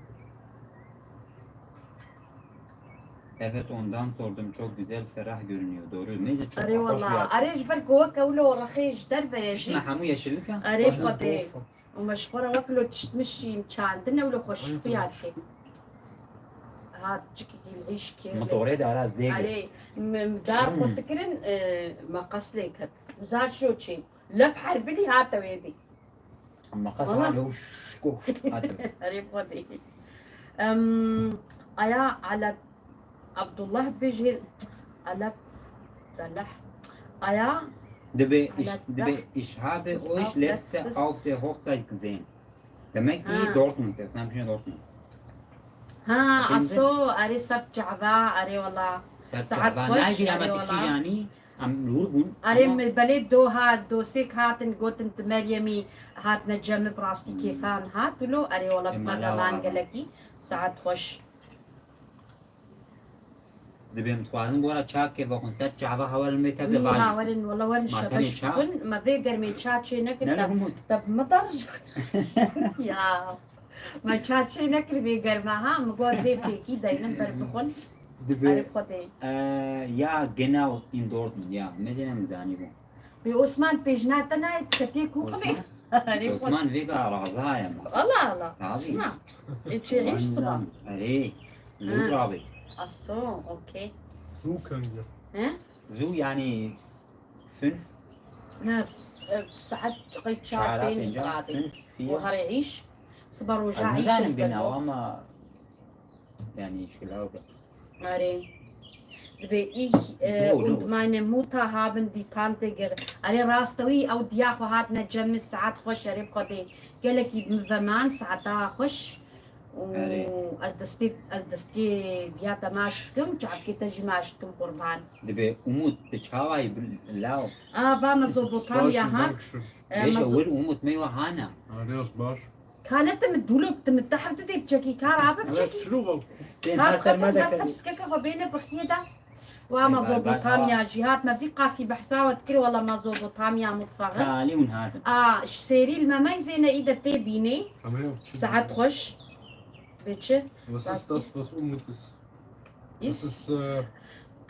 Evet, ondan sordum. Çok güzel, ferah görünüyor. Doğru. Neyse, çok Erê hoş bir wala. Yer. Erê ji ber ku weke wilo rexê ji derve ye jî. Şuna hemû yeşillik ha. Erê Hoş bir Xwedê. Û me ji xwe re wek lo tiştmişîn çandine û lo xweşik xuya dike. Ha, çikî gîlhîş kê. Motorê de ara zêde. Erê, m-, m-, dar xwe dikirin, e, meqas lê ket. Zar şo çê. Lef herbinî hate wê dî. Meqas Valla. Hane û şko hate. Erê Xwedê. Em, aya ala Abdullah bêjê, Alep, Daleh. Aya, Dibe ich, Alep dibe Dah. Ich habe euch Auf letzte letztes auf der Hochzeit gesehen. Demek ki Ha. Dortmund, Dortmund. Ha, Efendim? Aso, erê ser çava, erê wala. Ser Saet çava. Xweş, Nayê erê ama wala. Tikî janî, em lûr bûn, Erê ama me belê doha, dosêk hatin, gotin ti Meryemî hatine cem, bi rastî kêfan hat, wilo, erê wala, Ê, bi me mala daman wala. Gelekî. Saet xweş. Dibê em dixwazin bi we re çakê vexwin, ser çava hewerin vê tevde Nî, vaj. Ha, werin, wela werin Ma şebeş tenê ça? Bixwin, me vê germê ça çê nekir, Ne te, lehmût. Te bi me dar. Ya. Me ça çê nekir vê germe, ha, me got zê fêkî deynin ber bixwin. Dibê, Erê Xwedê. E, ya genau in Dortmund, ya. Mezêne min zanî bû. Bi Osman pêjna te nayê, ketiye ku Osman? Xwedê. Erê Osman Xwedê. Vêga raza ye ma. Allah Allah. Tabii. Şuna. E, çêrîş siba. Erê. Zû Ha. Rabê. Aso, okey. Zû kenge. He? Zû yani fünf. Ha, f-, e, saet çiqî çar, Çara pênc pênca, rabê. Fünf, vier. O herê îş. Siba roja Ez îş nizanim işte binawa bu. Ama yani şöyle oldu. Erê. Dibê ich, e, Doğru. Und meine Mutter haben die Tante ger-, erê rastewî ew diya xwe hatine cem min, saet xweş, erê bi Xwedê gelekî min ve man, saeta xweş. Û Erê. ez destê, ez destê diya te maş dikim, çavkê te jî maş dikim qurban. Dibê Umut, tu çawa yî bil-, law? A, va Mezopotamya Spas hat. Dankeschön. E, Beşe Mezo- wir Umut me wa hana. Erê, ez baş. Ka ne tim dûlok, tim te hevdi dê biçekî, ka rabe biçekî. Ka xwe da tepsikeke xwe bêne bixiyê de. Wa Mezopotamya jî hat me vî qasî behsa we dikir, wela Mezopotamya mutfaxi. Talî hûn hatin. A, ji sêrî li me meyzêne î de tê bînê. Saet xweş. Bê çi? Was ist das, was Umut ist? Îs? Das ist, äh,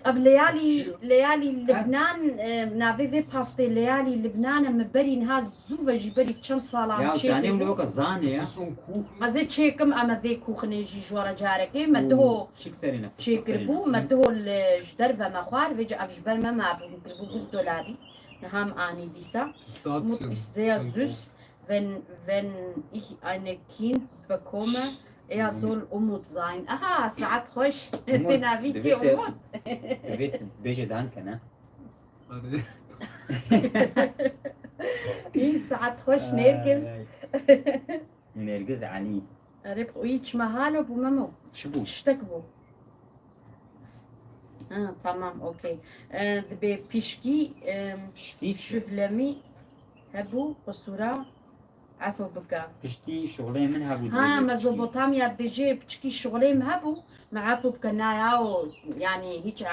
Ev Leyalî, Leyalî Libnan, e, navê vê pastê Leyalî Libnan e, min berî niha zû ve jî berî çend salan çêkiribû. Ya, zanê wilo ka zanê ya. Das ist so ein Kuchen. Ez ê çêkim, em ê vê kuxinê jî ji we re carekê. Me diho çêkiribû, me diho li ji derve me xwar, vêca ev ji ber me mabû, min kiribû buzdolabî. Niha min anî dîsa. Pistazien. Mut ist sehr süß. Wenn, wenn ich ein Kind bekomme, er soll Umut sein. Aha, saet xweş. Umut, tê navî kê Umut? Divê tu bêje danke, ne? Hadi. Î saet xweş, Nergiz. Ay. Nergiz Ali. Erê, î çima halo bû Memo? Çi bû? Tiştek bû. Ha, tamam, okey. E, dibê pişkî, e, Piştî çi? Şuhlemî hebû, qisûra efû bike. Piştî şuxlê min hebû Ha, dibê piştî. Mezopotamya dibêje piçkî şuxlê min hebû, me efû bike, naya o, yani hiç, e,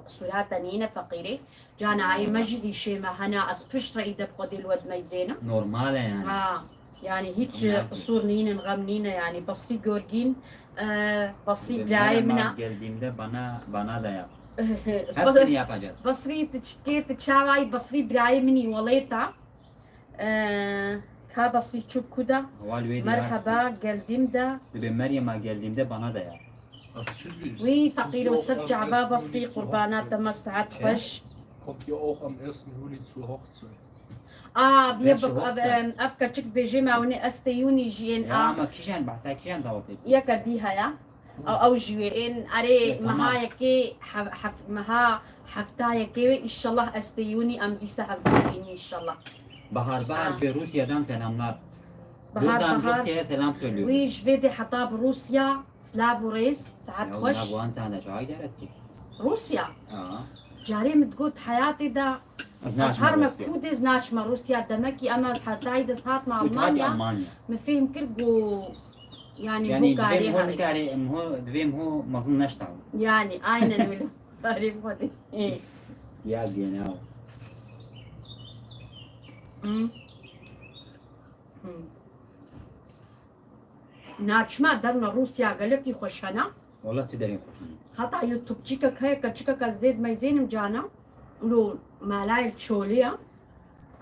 qisûra te nîne feqîrê. Cana ayê me jî hîşê me hena, ez pişt re î de bi Xwedê li we dimeyzênim. Normal e yani. Ha, yani hiç, Normal e. Qisûr nînin, xem nîne yani. Basrî Gorgîn, e, Basrî birayê min e. Geldiğimde bana, bana da yap. Hepsini yapacağız. Basrî, tu çitkê, tu çawayî Basrî birayê min î welêta. E, ka Basrî çû ku da? Merhaba, geldiğimde. Dibê Meryema geldiğimde bana da yap. Wî feqîr û ser çava bastî qurbana te me saet xweş. Kommt ja auch am ersten Juli zur Hochzeit. A, vê Welche bi-, Hochzeit? Ev, ev keçik bêjê me hûnê estê yûnî jiyên Ya a. Ama kîjan behsa kîjan dawetê? Yeke dî heye. Ew, ew jî wê ên erê Ya, meha tamam. Yekê hef-, hef-, meha hefta yekê wê inşallah estê yûnî em dîsa hev bînî inşallah. Bahar Bahar Ha. ve Rusya'dan selamlar. Bahar Buradan Bahar. Rusya'ya selam söylüyoruz. Wî ji vê dê heta bi Rusya. Silav û rêz, saet Ya xweş. Nav wan sana çay derek ki. Rûsya. Ha. Carê min digot heyatê de Ez ez naçime her me Rûsya. Kû dê ez naçime Rûsya. Demekî em ez hetayî de ez hatime Û tu hatî Almanya. Almanya. Min fêhm kir ku yani Yani bu divê karê min ho herê. Nikarê, min ho, divê min ho mezin neşta. Yani aynen öyle. Arê Xwedê. Ya genau. Hmm. Hmm. Naçima derna Rûsya gelekî xweş hene. Wala ti derên xweş hene. Heta YouTubeçîkek heye, keçikek ez zêd meyzênim cana. Lo malayê çolê ye.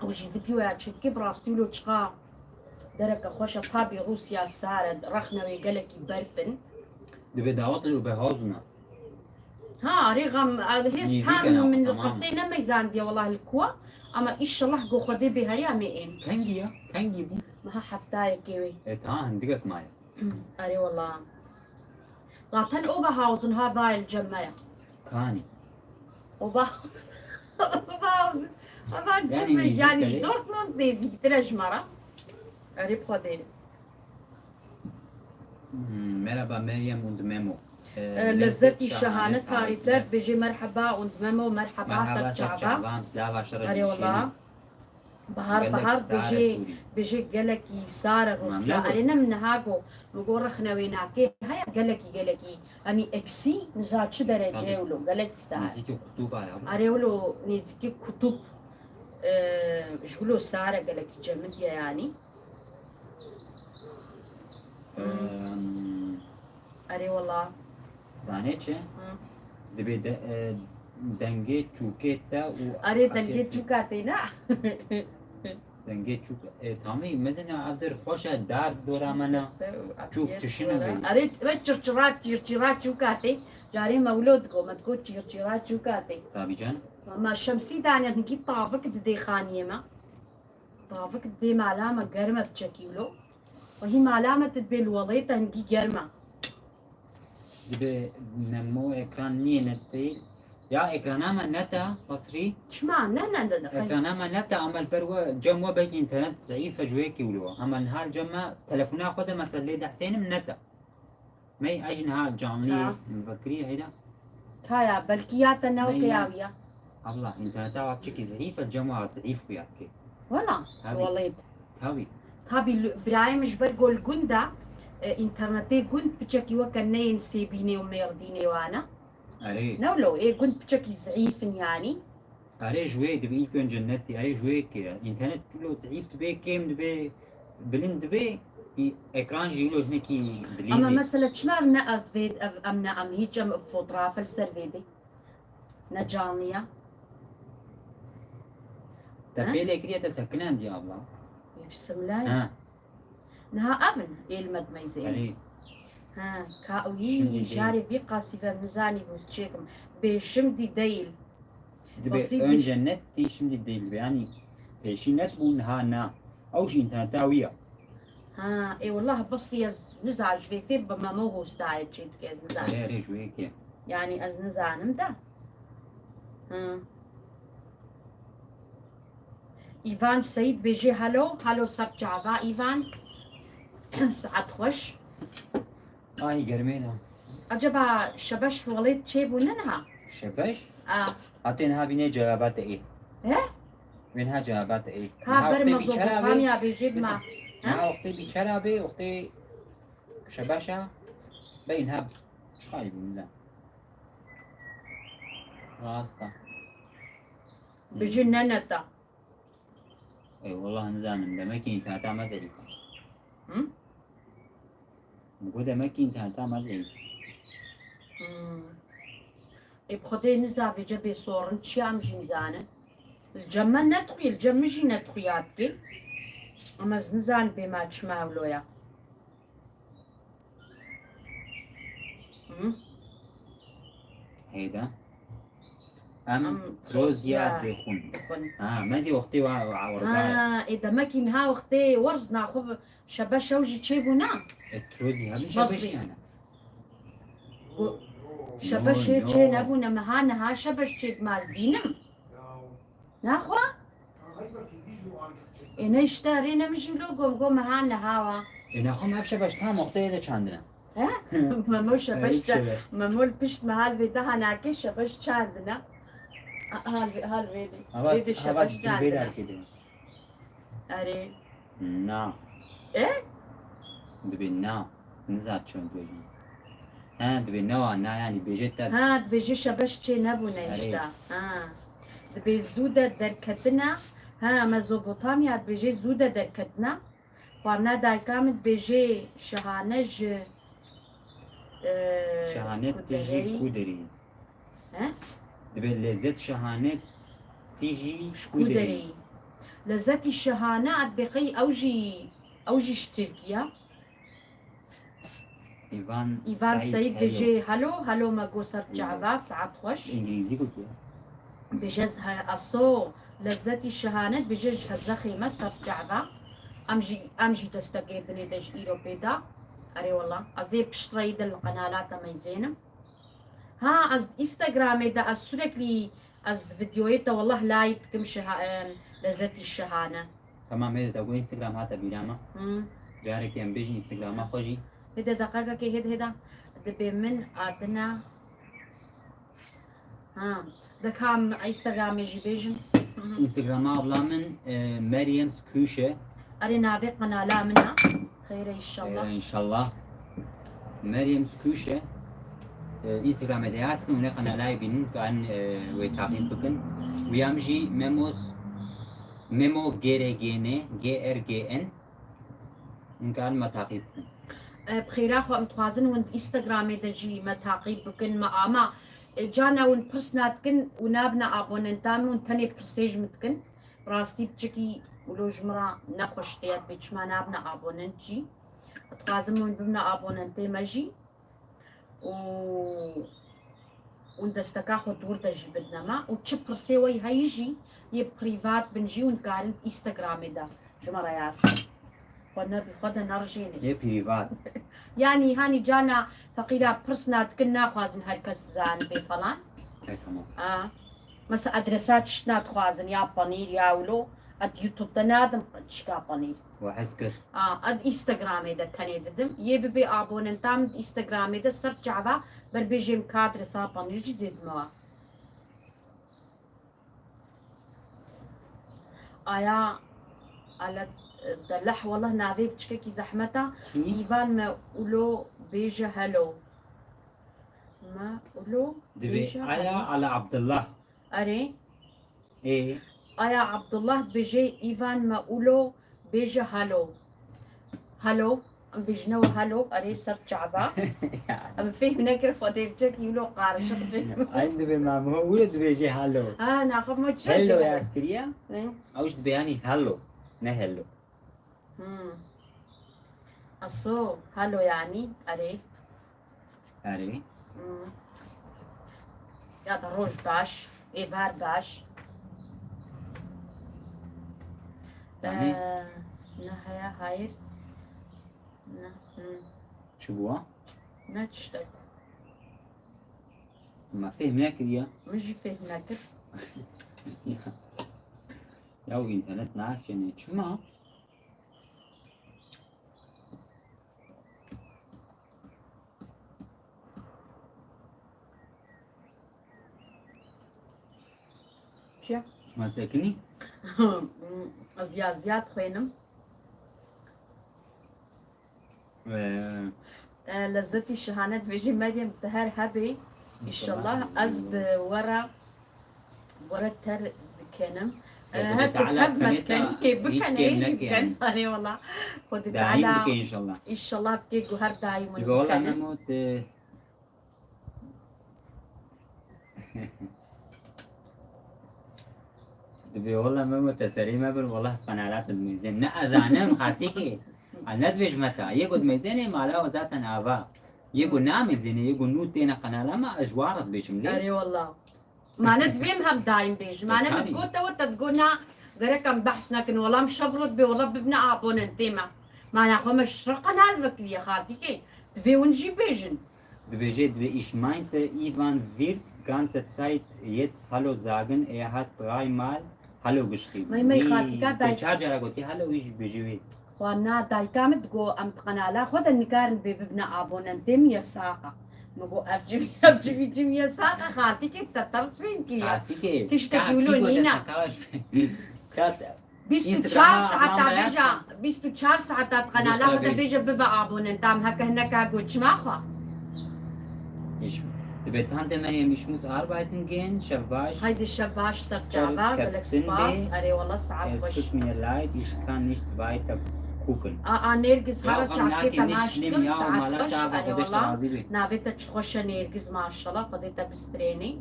Ew jî videoya çêdike, bi rastî lo çiqa dereke xweş e. Tabî Rûsya sar e, rexne wê gelekî berf in. Dibê dawet û behazûna. Ha, arê xam, hêst Nêzîk han e, min li tamam. Qirtê nemeyzandiye, wela li ku e. Ama inşallah go Xwedê bê heriya me ên. Kengî ya? Kengî bû? Meha heftayekê wê. E, ta hindigek maye. Erê wela. Zaten Oberhausen ha vayê li cem me ye. Kanî. Ober-, Oberhausen. Hemen Yani cem me, nêzîk yani e. Ji Dortmund nêzîktir e ji me re. Erê bi Xwedê. Hmm, merhaba Meryem und Memo. Ee, Ee, lezzetî şahane tarîfler. Bêjê merheba und Memo, merheba Merhaba ser çava. Ser çava, em slava şer Erê wela. Bahar, gelek Bahar sar e bêjê, Sûrî. Bêjê gelekî sar e Rûsya. Erê ne min niha got, min got rexne wê nakê. Heye gelekî, gelekî. Yanî eksî niza çi dereceyê wilo, gelekî sar. Nêzîkî qutûba ya. Erê wilo nêzîkî qutûb, e, ji wilo sar e gelekî cemidiye yanî. Em, Erê wela. Zanê çi? Hı. Dibê de, e, dengê çûkê te û Erê dengê çûka tê ne? Dengê çûk, e, tamî, mezin e, ev dir xweş e, dar dora me ne. Çûk tişine be. Erê, ve çirçira, çirçira çûka tê. Carê me wilo digo, me digo çirçira çûka tê. Tabî can. Ma Şemsî dane hingî tavik didê xaniyê me. Tavik dê mala me germ e biçekî wilo. Wehî mala me tu dibê li welê te hingî germ e. Dibê Memo ekran niye net değil. Ya ekrana me net e, Basrî. Çima? Ne, ne, ne, ne. Ekrana me net e, ama li ber we, cem we belkî înternet zeîf e, ji wê yekê wilo. Ama niha li cem me telefona xwe de mesela lê dehsênim net e. Mey, ez jî niha canlî Ka. Vekirî heyda. Ka ya, belkî ya te ne Mey weke ya. Ya wî ya. Abla, înterneta wa piçekî zehîf e, cem wa zehîf xuya dike. Wela, Tabii. Welêt. Tabii. Tabii, l-, birayê min ji ber gol gund e, e, înternetê gund piçekî weke neyên Sêbînê û Mêrdînê wane. Erê. Ne wilo, ê gund piçekî zehîf in yanî. Erê ji wê dibe ilk önce net, erê ji wê ke înternet wilo zehîf dibe, kêm dibe, bilind dibe, î-, ekran jî wilo jinekî dilîzî. Ama mesela çima ne ez vê, ev, em ne em hiç em fotoğrafı li ser vê de. Ne canlı ya. Te Ha? Pê lê kiriye te sekinendiye abla. Ê, bismillah. Ha. Niha ev in êlmed meyzê. Erê. Ha, ka wî Şimdi değil. Jarê vî qasî ve mizanî bû çêkim. Bê şimdi değil. Dibe Basî önce net değil, şimdi değil. Yani pêşî net bû, niha na. Ew jî înterneta wî ya. Ha, ê wallah Basî ez niza ji vê fêr bi Memo hostayê çê dike, ez nizanim. Erê, erê, ji wê yekê. Yani ez nizanim de. Ha. Îvan Seyîd bêjê helo, helo ser çava Îvan. Saet xweş. Ay germê ne. Acaba Şebeş welêt çêbû ne niha? Şebeş? A. Hatê niha bînê cevabate ê. He? Wê niha cevabate ê. Ka Niha ber wextê mezo bîçera bê. Botanya bêjê Biz- ma. Ha? Niha wextê bîçera bê, wextê Şebeşa bey niha çi xayî bû, nizam. Rasta. Bêjê ne neta. Ey, wallah nizanim, demek ki înterneta me zehîf e. Hı? Min got demek ki înterneta me zehîf e. Hmm. Ê, bi Xwedê niza vêce bê sorin çi ya em jî nizanin. Li cem me nedixuye, li cem min jî nedixuya dikê. Ama ez nizanim bê me çima ewlo ya. Hı? Heyda. Em Em Trozya Trozya dixwin. dixwin. Ha, me zî wextê wa, wa werza. Ha, ê demekî niha wextê werz naxwe bi şebe şew jî çêbûna. E, Trozya hebin Basrî. şebe şiyana. Go-, şebe No, şê no. çê nebûne, me ha niha şebe çê dima ez dînim. Naxwe? Ê ne işte rê ne min jî lo gom, gom ha niha wa. E, naxwe me ev şebe ji tam wextê de çandine. He? Memo şebeşte, Herif şebe. Memo li pişt me hal vê daha nake şebeş çandine. A, hal vê, hal vê de. Hava, Vê de hava şebeş vê çandine. derkê de. Erê. Na. E? Dibê na. Nizan çi dibêjin. He, dibê newa, na yani bêje te. Ha, dibêje şebeş çê nebûne Erê. işte. Ha. Dibê zû de derketine. Ha, Mezopotamya dibêje zû de derketine. Xwarina dayika min dibêjê şehane ji, e, Şehane tijî kudereyî. kuderî. He? Dibê lezet şehane tijî Ji kuderî. kuderî. Lezetî şehane a dibê qey ew jî, ew jî ji Tirkiye. Îvan Îvan Seîd Seîd, hello. Bêjê, "Hello, hello, me go ser çava, saet xweş." Îngilîzî gotiye. Bêje ez he, aso, lezzetî şehane, bêje ji hezexê me ser çava. Em jî, em jî destekê dinê de ji îro pê da. Erê wela, ez ê pişt reyî de li qenala te meyzênim. Ha, ez Instagramê de ez sürekli Ez vîdeoyê te wellah like dikim şiha-, em, lezzetî şihane. Tamam, hêdî te got Instagram hate bîra me. Hmm. Carekê em bêjin Instagrama xwe jî. Hêdî deqekekê hêdî hêdî. Dibê min adina. Ha. De kam Instagramê jî bêjin. Instagrama abla min, e, Meryem Skûş e. Erê navê qenala min a. Xeyr e înşallah. Xeyr e înşallah. Meryem Skûş e. E, Instagramê de yaz kin, hûn ê qenalayê bînin, karin, e, wê taqîb bikin. Û ya min jî Memos, Memo G R G N, G R G N. Hûn karin me taqîb bikin. E, bi xêra xwe em dixwazin hûn di Instagramê de jî me taqîb bikin, me ama, e, cana hûn pirs nadikin û nabine abonenta min, hûn tenê pirsê ji min dikin. Rastî piçekî wilo ji min re nexweş tê, ya dibê çima nabine abonent jî. Dixwazim hûn bibine abonentê me jî. Û, û desteka xwe dûr de jî bidine me. Û çi pirsê we heyî jî yê prîvat bin jî hûn dikarin Instagramê de ji me re yaz. Xwe ne, xwe de nerijêne. Yê prîvat. Yanî hanî cana feqîra pirs nadikin, naxwazin her kes zanibe falan. E, tamam. A. Mesela adresa tişt nadixwazin, ya panîr, ya wilo. Ad YouTube de nadim tişka panîr. We hez kir. A, ad Instagramê de tenê didim. Yê bibê abonenta min di Instagramê de ser çava ber bêjê min ka adresa panîr jî dêdime wa. Aya, ala, deleh, wallah navê piçkekî zehmet a. Kî? Îvan me ulo bêje hello. Me ulo Dibê bêje Aya hello. Ala Abdullah. Erê. Ê. Aya Abdullah dibêje, Îvan me ulo bêje halo. Halo. Em bêjine we halo, erê ser çava. Em fêhm nekir, Xwedê biçekî wilo qarişiq çek. Ay dibê me, me wilo dibêje halo. Ha, naxwe me çi Hello dibê? Yaz kiriye. Ne? Ew jî dibê yanî halo, ne hello. Hmm. Aso, halo yanî, erê. Erê. Hmm. Ya da roj baş, êvar baş. Yanî? Ee, ne heye, hayır. Ne, hmm. Çi bû? Ne tiştek. Me fêhm nekiriye. Min jî fêhm nekir. Ya, ya û înternet naşêne. Çima? Çi? Çima sekinî? Ez ya ziyad xwênim. Ee, E, lezzetî şahane dibêjî Meryem, tu her hebê. Înşallah ez bi we re, we re ter dikenim. E, Xwedê her tu Teala tev me tenê dikenî, te hê hiç bikenê, kêm hê neke biken. Yani. Anê wala. Xwedê Daîm Teala dike înşallah. Înşallah bike ku her daîm Dibe wala bikenin. Memo te Dibê wela Memo te serê me bir, wela ez qenala te dimêzên. Ne ez zanim xatîkê. Ez ne dibêjme te. Yê ku dimêzênê mala o zaten ava. Yê ku namêzêne, yê ku nû têne qenala me, ez ji wan re dibêjim lê. Erê wela. Ma ne divê em hev daîm bêjin. Ma ne min Tabii. digot te, te digot na, gerek em behs nekin. Wela em şev rot bê, wela bibne abonentê me. Ma naxwe me ji re qenal vekiriye xaltîkê. Divê hûn jî bêjin. Dibêje, dibê, ich meinte, Ivan wird ganze Zeit jetzt Hallo sagen, er hat dreimal Hallo geschrieben. Mey, mey, Wî xaltîka sê dayk. çar cara gotiye Hallo, wî jî bêje wê. Xwe na dayika min digo, em di qenala xwe de nikarin bê bibine abonentê min, yasaqa. Min got, ev civî, ev civî cim yasaqa, xaltîkê te ters fêm kiriye. Xaltîkê, Tiştekî ka wilo kî gote nîne. te ka baş. Ka te Bîst û çar Instagram-a saeta ablam bêje, bêst û çar saeta di qenala xwe de bêje bibe abonenta min, heke hineka got çima xwe. Ich, dibê Tante Meryem, ich muss arbeiten gehen, şev baş. Haydi şev baş, ser çava, gelek spas. Erê wela saet xweş. Es tut mir leid, ich kann nicht weiter gucken. A, a, Nêrgiz, hera çavkê te maş kim, saet xweş, erê wela. Navê te çi xweş e Nêrgiz, maşallah, Xwedê te bistrênî.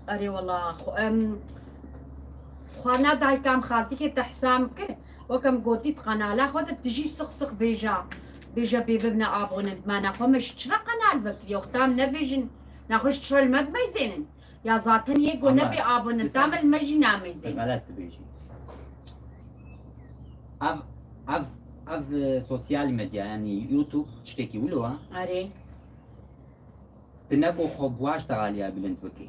Erê wela, xwe, em, Xwarina dayika min xaltîkê te hisa min kir. Weke min gotî di qenala xwe de tu jî six six bêje, bêje bê bibine abonent. Ma naxwe me ji çira qenal vekiriye? Wexta em nebêjin, naxwe ji çira li me dimeyzênin? Ya zaten yê ku Ama nebê abonenta îsa me li me jî nameyzênin. Xelet dibêjî. Ev, ev, ev, e, sosyal medya, yani YouTube, tiştekî wilo e. Erê. Tu ne bo xwe bi wa ştexaliya bilind bikî.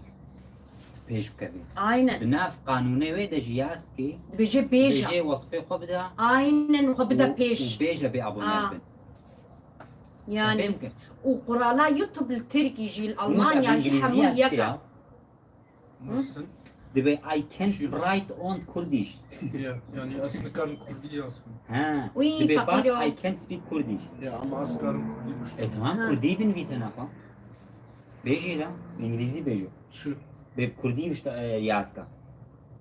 Pêş bikevî. Aynen. Di nav qanûnê wê de jî yaz dikî. Dibêje bêje. Dibêje wesfê xwe bide. Aynen, xwe bide Û, pêş. û bêje bê abone Aa. bin. Yani, Fêm kir. û qurala YouTube li Tirkî jî, li Hûn Almanya ev jî hemû İngilizce yek e. ya. Nasıl? Dibê, "I can't Şirin. write on Kurdish." Ya, yani ez nikarim Kurdî yazim. Ha. Uy, Dibê, "But fakiro. I can't speak Kurdish." Ya, ama ez karim Kurdî biştim. E, tamam, Ha. Kurdî binivîse naxwe. Bêjî da, îngilîzî bêjî. Çi? Bê Kurdî bişte, e, yazka.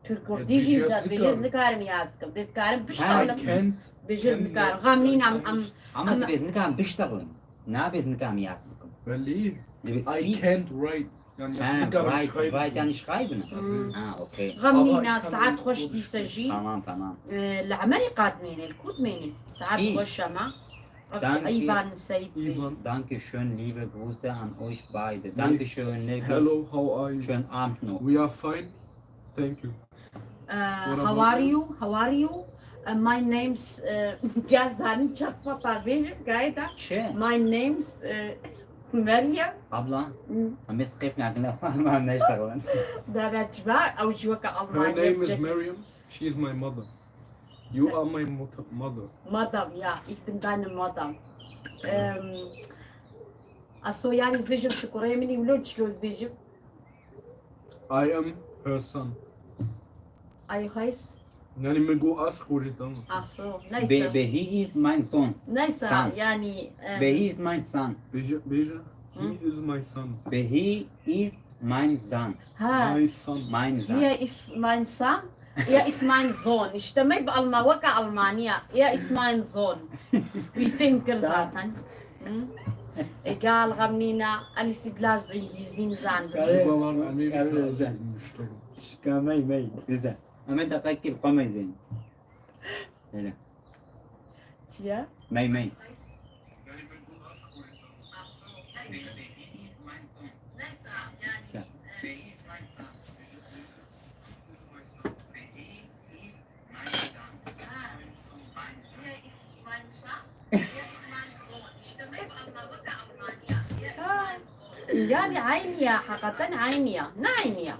Tu Kurdî jî bêjî, ez nikarim. Bêjî, ez nikarim yazkim. Bêjî, ez nikarim Ha. I biştexlim. can't, Bêjî, ez can't nikarim. write, Xemlîn I am, can't am, write. Ama am, tu bêjî, ez nikarim biştexlim. Na bêjî, ez nikarim yazkim. Belli. Dibê I speak. can't write. Yani Ha, write, write yani schreiben. Hmm. Ha, okay. Xemlîna, saet xweş dîse jî. Tamam, tamam. E, li Emerîka dimêne, li ku dimêne? Saet Kî? xweş e ma. Danke. Ivan Seyit Bey. Ivan. Danke schön, liebe Grüße an euch beide. Danke schön, ne Hello, how are you? Schönen Abend noch. We are fine. Thank you. Uh, What how about are you? you? How are you? Uh, my name's, uh, ya zanim çat fata bêjim, gayda. Çi? My name's, uh, Meryem. Abla, Hmm. em ê sqêf nakin, em neştexilin. Dara çiva, ew ji weke Her Almanya name is bicek. Meryem. She is my mother. You are my mot-, mother. Madam, ya, ich bin deine Madam. Um, also, yani, ez bêjim, tu kurê min î, wilo çilo ez bêjim? I am her son. I has. Yani min got az kurê, tamam. Also, neyse. Be, be, he is my son. Neyse, Son. yani, em, Be, he is my son. Bêje, bêje, Hı? he is my son. Be, he is my son. Ha. My son. My son. Hier ist mein Sohn. Er ist mein Sohn. İşte me bi Alma-, weke Almanya. Er ist mein Sohn. Wî fêm kir Son. zaten. Hı? Egal, xemlîna, Alice biraz bi İngilizî nizan. Kare, Babalar Amerika kare, yazıyor, güzel. Müşteri. Şika mey, mey, güzel. Ama dakika kir, xwe meyzên. Öyle. Çiye? Mey, mey. İşte. Yani aynı ya, hakikaten aynı ya. Ne aynı ya?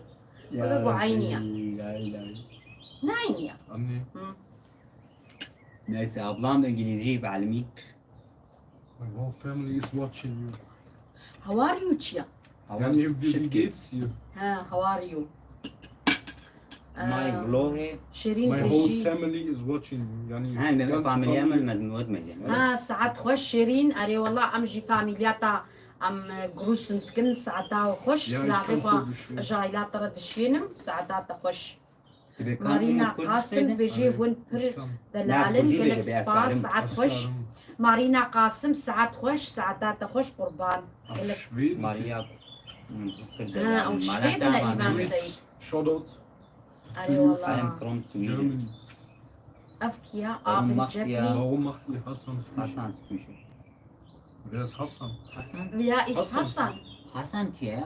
Ya Wala bu aynı ya. Rabbi, ya ilahi. Ne aynı ya? Anne. Hı. Neyse, ablam İngilizce bielimi. My whole family is watching you. How are you çiye? How Yani are you? If they Shit get you. Ha, how are you? My Ee, vloge. Şêrîn My whole bêjî. family is watching you. Yani Ha, ne yan familya sefam- min med mod mezin. Ha, saet xweş Şêrîn. Erê wela em jî familya ta em, e, grûsin dikin. Saeta xweş. Ya, Silavê xwe ji aîla te re dişênim. Saeta te xweş. Marîna Qasim bêjê hûn pir delal in, gelek spas, saet xweş. Marîna Qasim, saet xweş, saeta te xweş qurban. Gelek. Maria, Ha, ew ji Şwêd in, Îvan Seyîd. Shout out. Erê wela. From Sweden. Ev kiya? Abin Cekî. Warum macht ihr Hasan Spüş? Hasan Spüş. Biraz Hasan. Hasan. Ya is Hasan. Hasan. Hasan kî ya?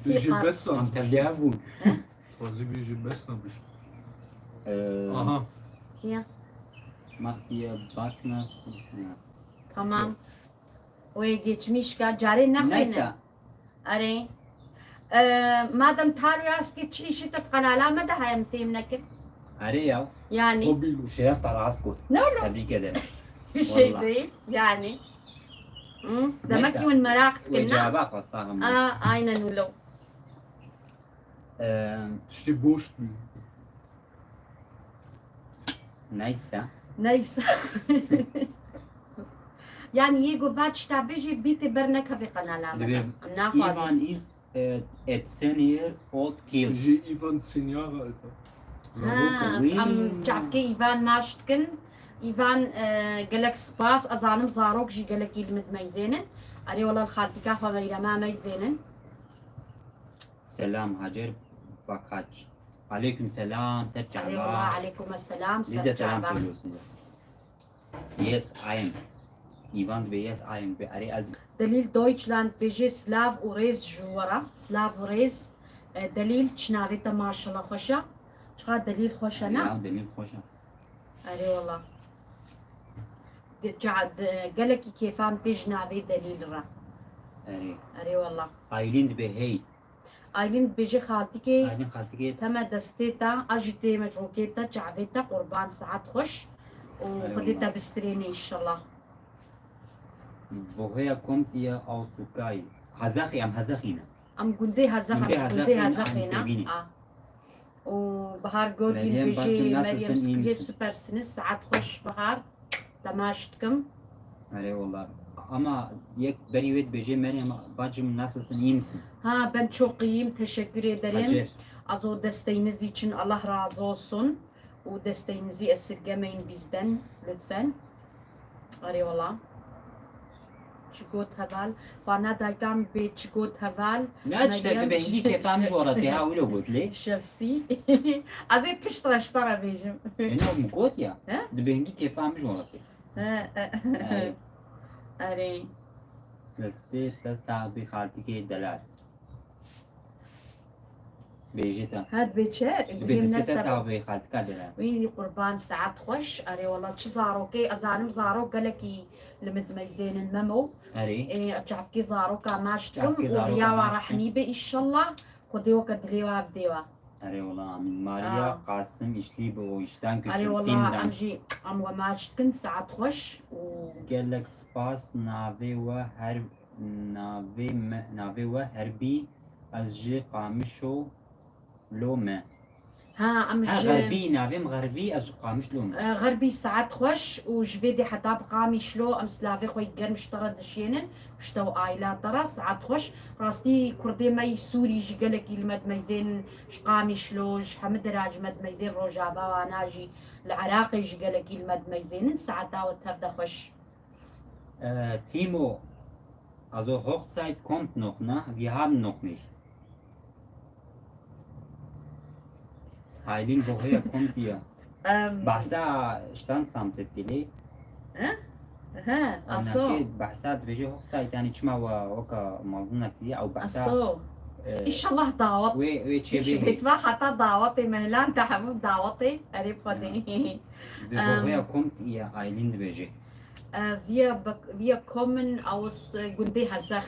Bêjî Hasan. Besa. Em tevliya bûn. Tazî bêjî Besa bişt. Ee, Aha. Kiya? Mahtiye basna. Tamam. O yê geçmiş ka carê nexwîne. Neyse. Erê. Ee, madem tarî astê çi îşî te qenala me de heye em fêm nekin. Erê ya. Yani Mobil. Şeref te rast got. Ne oğlum? Tebrik ederim. Bir şey Vallahi. Değil yani. Hı? Demek Neyse. ki win merak Ve ettin ha? cevaba xwesta hemû. Aa, aynen öyle. Ee, Tiştê boş bû. Neyse. Neyse. Yani yê ku va tişta bêjî bîtê ber nekevê qenala me. Divê Em naxwazin. Ivan is uh, at senior old kid. Bêjî Ivan Sinyara eta. Ha, Wî- em çavkê Îvan maş dikin. Îvan, e, gelek spas. Ez zanim zarok jî gelekî li min dimeyzênin. Erê wela li xaltika xwe Meyrema meyzênin. Selam Hacer Bakaç. Aleyküm selam, ser Erê çava. wela aleykum selam, Biz de ser selam çava. söylüyoruz size. Yes, I am. Ivan be yes, I am. Be are az. Delîl Deutschland bêjê silav û rêz ji we re. Silav û rêz. E, Delîl çi navê te maşallah xweş e. Çiqa Delîl xweş e ne? Ya, Delîl xweş e. Erê wela. Ge-, ca-, de-, gelekî kêfam tê ji navê Delîl re. Erê. Erê wela. Aylin dibe hey. Aylin dibêje xaltikê Aylin xaltikê. Teme destê te, a jî tême rokê te, çavê te qurban saet xweş û Erê Xwedê wela. te bistirêne inşallah. Voheya komtiye Austukay. Hazexî em Hazexî ne. Em gundê Hezexî, Gundê em gundê Hezexî, Hezexî em ne. Sevînî. A. Û Bahar Görgün Meryem bêjê bacım, Meryem nasılsın, iyi Sukriye misin? Süpersiniz. Saet xweş Bahar. Te maş dikim. Erê wela. Ama yek berî wê dibêje Meryem bacım nasılsın, iyi misin? Ha, ben çok iyiyim. Teşekkür ederim. Hacer. Az o desteğiniz için Allah razı olsun. O desteğinizi esirgemeyin bizden lütfen. Erê wela. Çi got heval. Xwana daykan bê çi got heval. Ne işte Meryem dibêngî kêfa min ji wara tê ha wilo got lê. Şefsî. Ez ê pişt re ji te re bêjim. Eno min got ya. He? Dibêngî kêfa min ji wara tê. He, e, Erê. Erê. Destê te saxbî xaltikê delal. Bêjê te. Hadi beçe. Dibê destê te saxbî xaltika delal. Wî qurban saet xweş. Erê wela çi zarokê, ez zanim zarok gelekî li min dimeyzênin Memo. Erê. Ê, çavkê zaroka maş dikim Çavkê û zaroka riyawa maş dikim. rehnî be inşallah. Xwedê weke dilê wa bidê wa. Erê wela amîn. Maria Aa. Qasim işlî bi o işten Erê kişim wela Finland. Em jî em we maş dikin saet xweş û Gelek spas navê we her navê me navê we herbî ez ji Qamişo lo me. Ha, em Ha, ji Xerbî, navê min Xerbî, ez ji Qamişlo me. Xerbî saet xweş û ji vê dê heta bi Qamişlo em silavê xwe germ ji te re dişênin, ji te û aîla te re saet xweş. Rastî kurdê me yî Sûrî jî gelekî li me dimeyzênin, ji Qamişlo, ji hemî dera ji me dimeyzên Rojava wana jî, li Iraqê jî gelekî li me dimeyzênin, saeta we tev de xweş. Ee, Timo, also Hochzeit kommt noch, ne? Wir haben noch nicht. Aylin, woher kommt ihr? Em, Bahsa stand samtet gelê. He, aso. Bahsa dibêje Hochzeit, yani çima wa weka mazina kiriye, ew bahsa. Aso. Ee, İnşallah davet. Wê, wê çê Hiç bê. Betwa heta dawetê mehlan te hemû dawetê. Erê xwedê. Bi Em, wohoya kommt ihr, Aylin dibêje. Äh, wir, be- wir kommen aus äh, Gundê Hezek.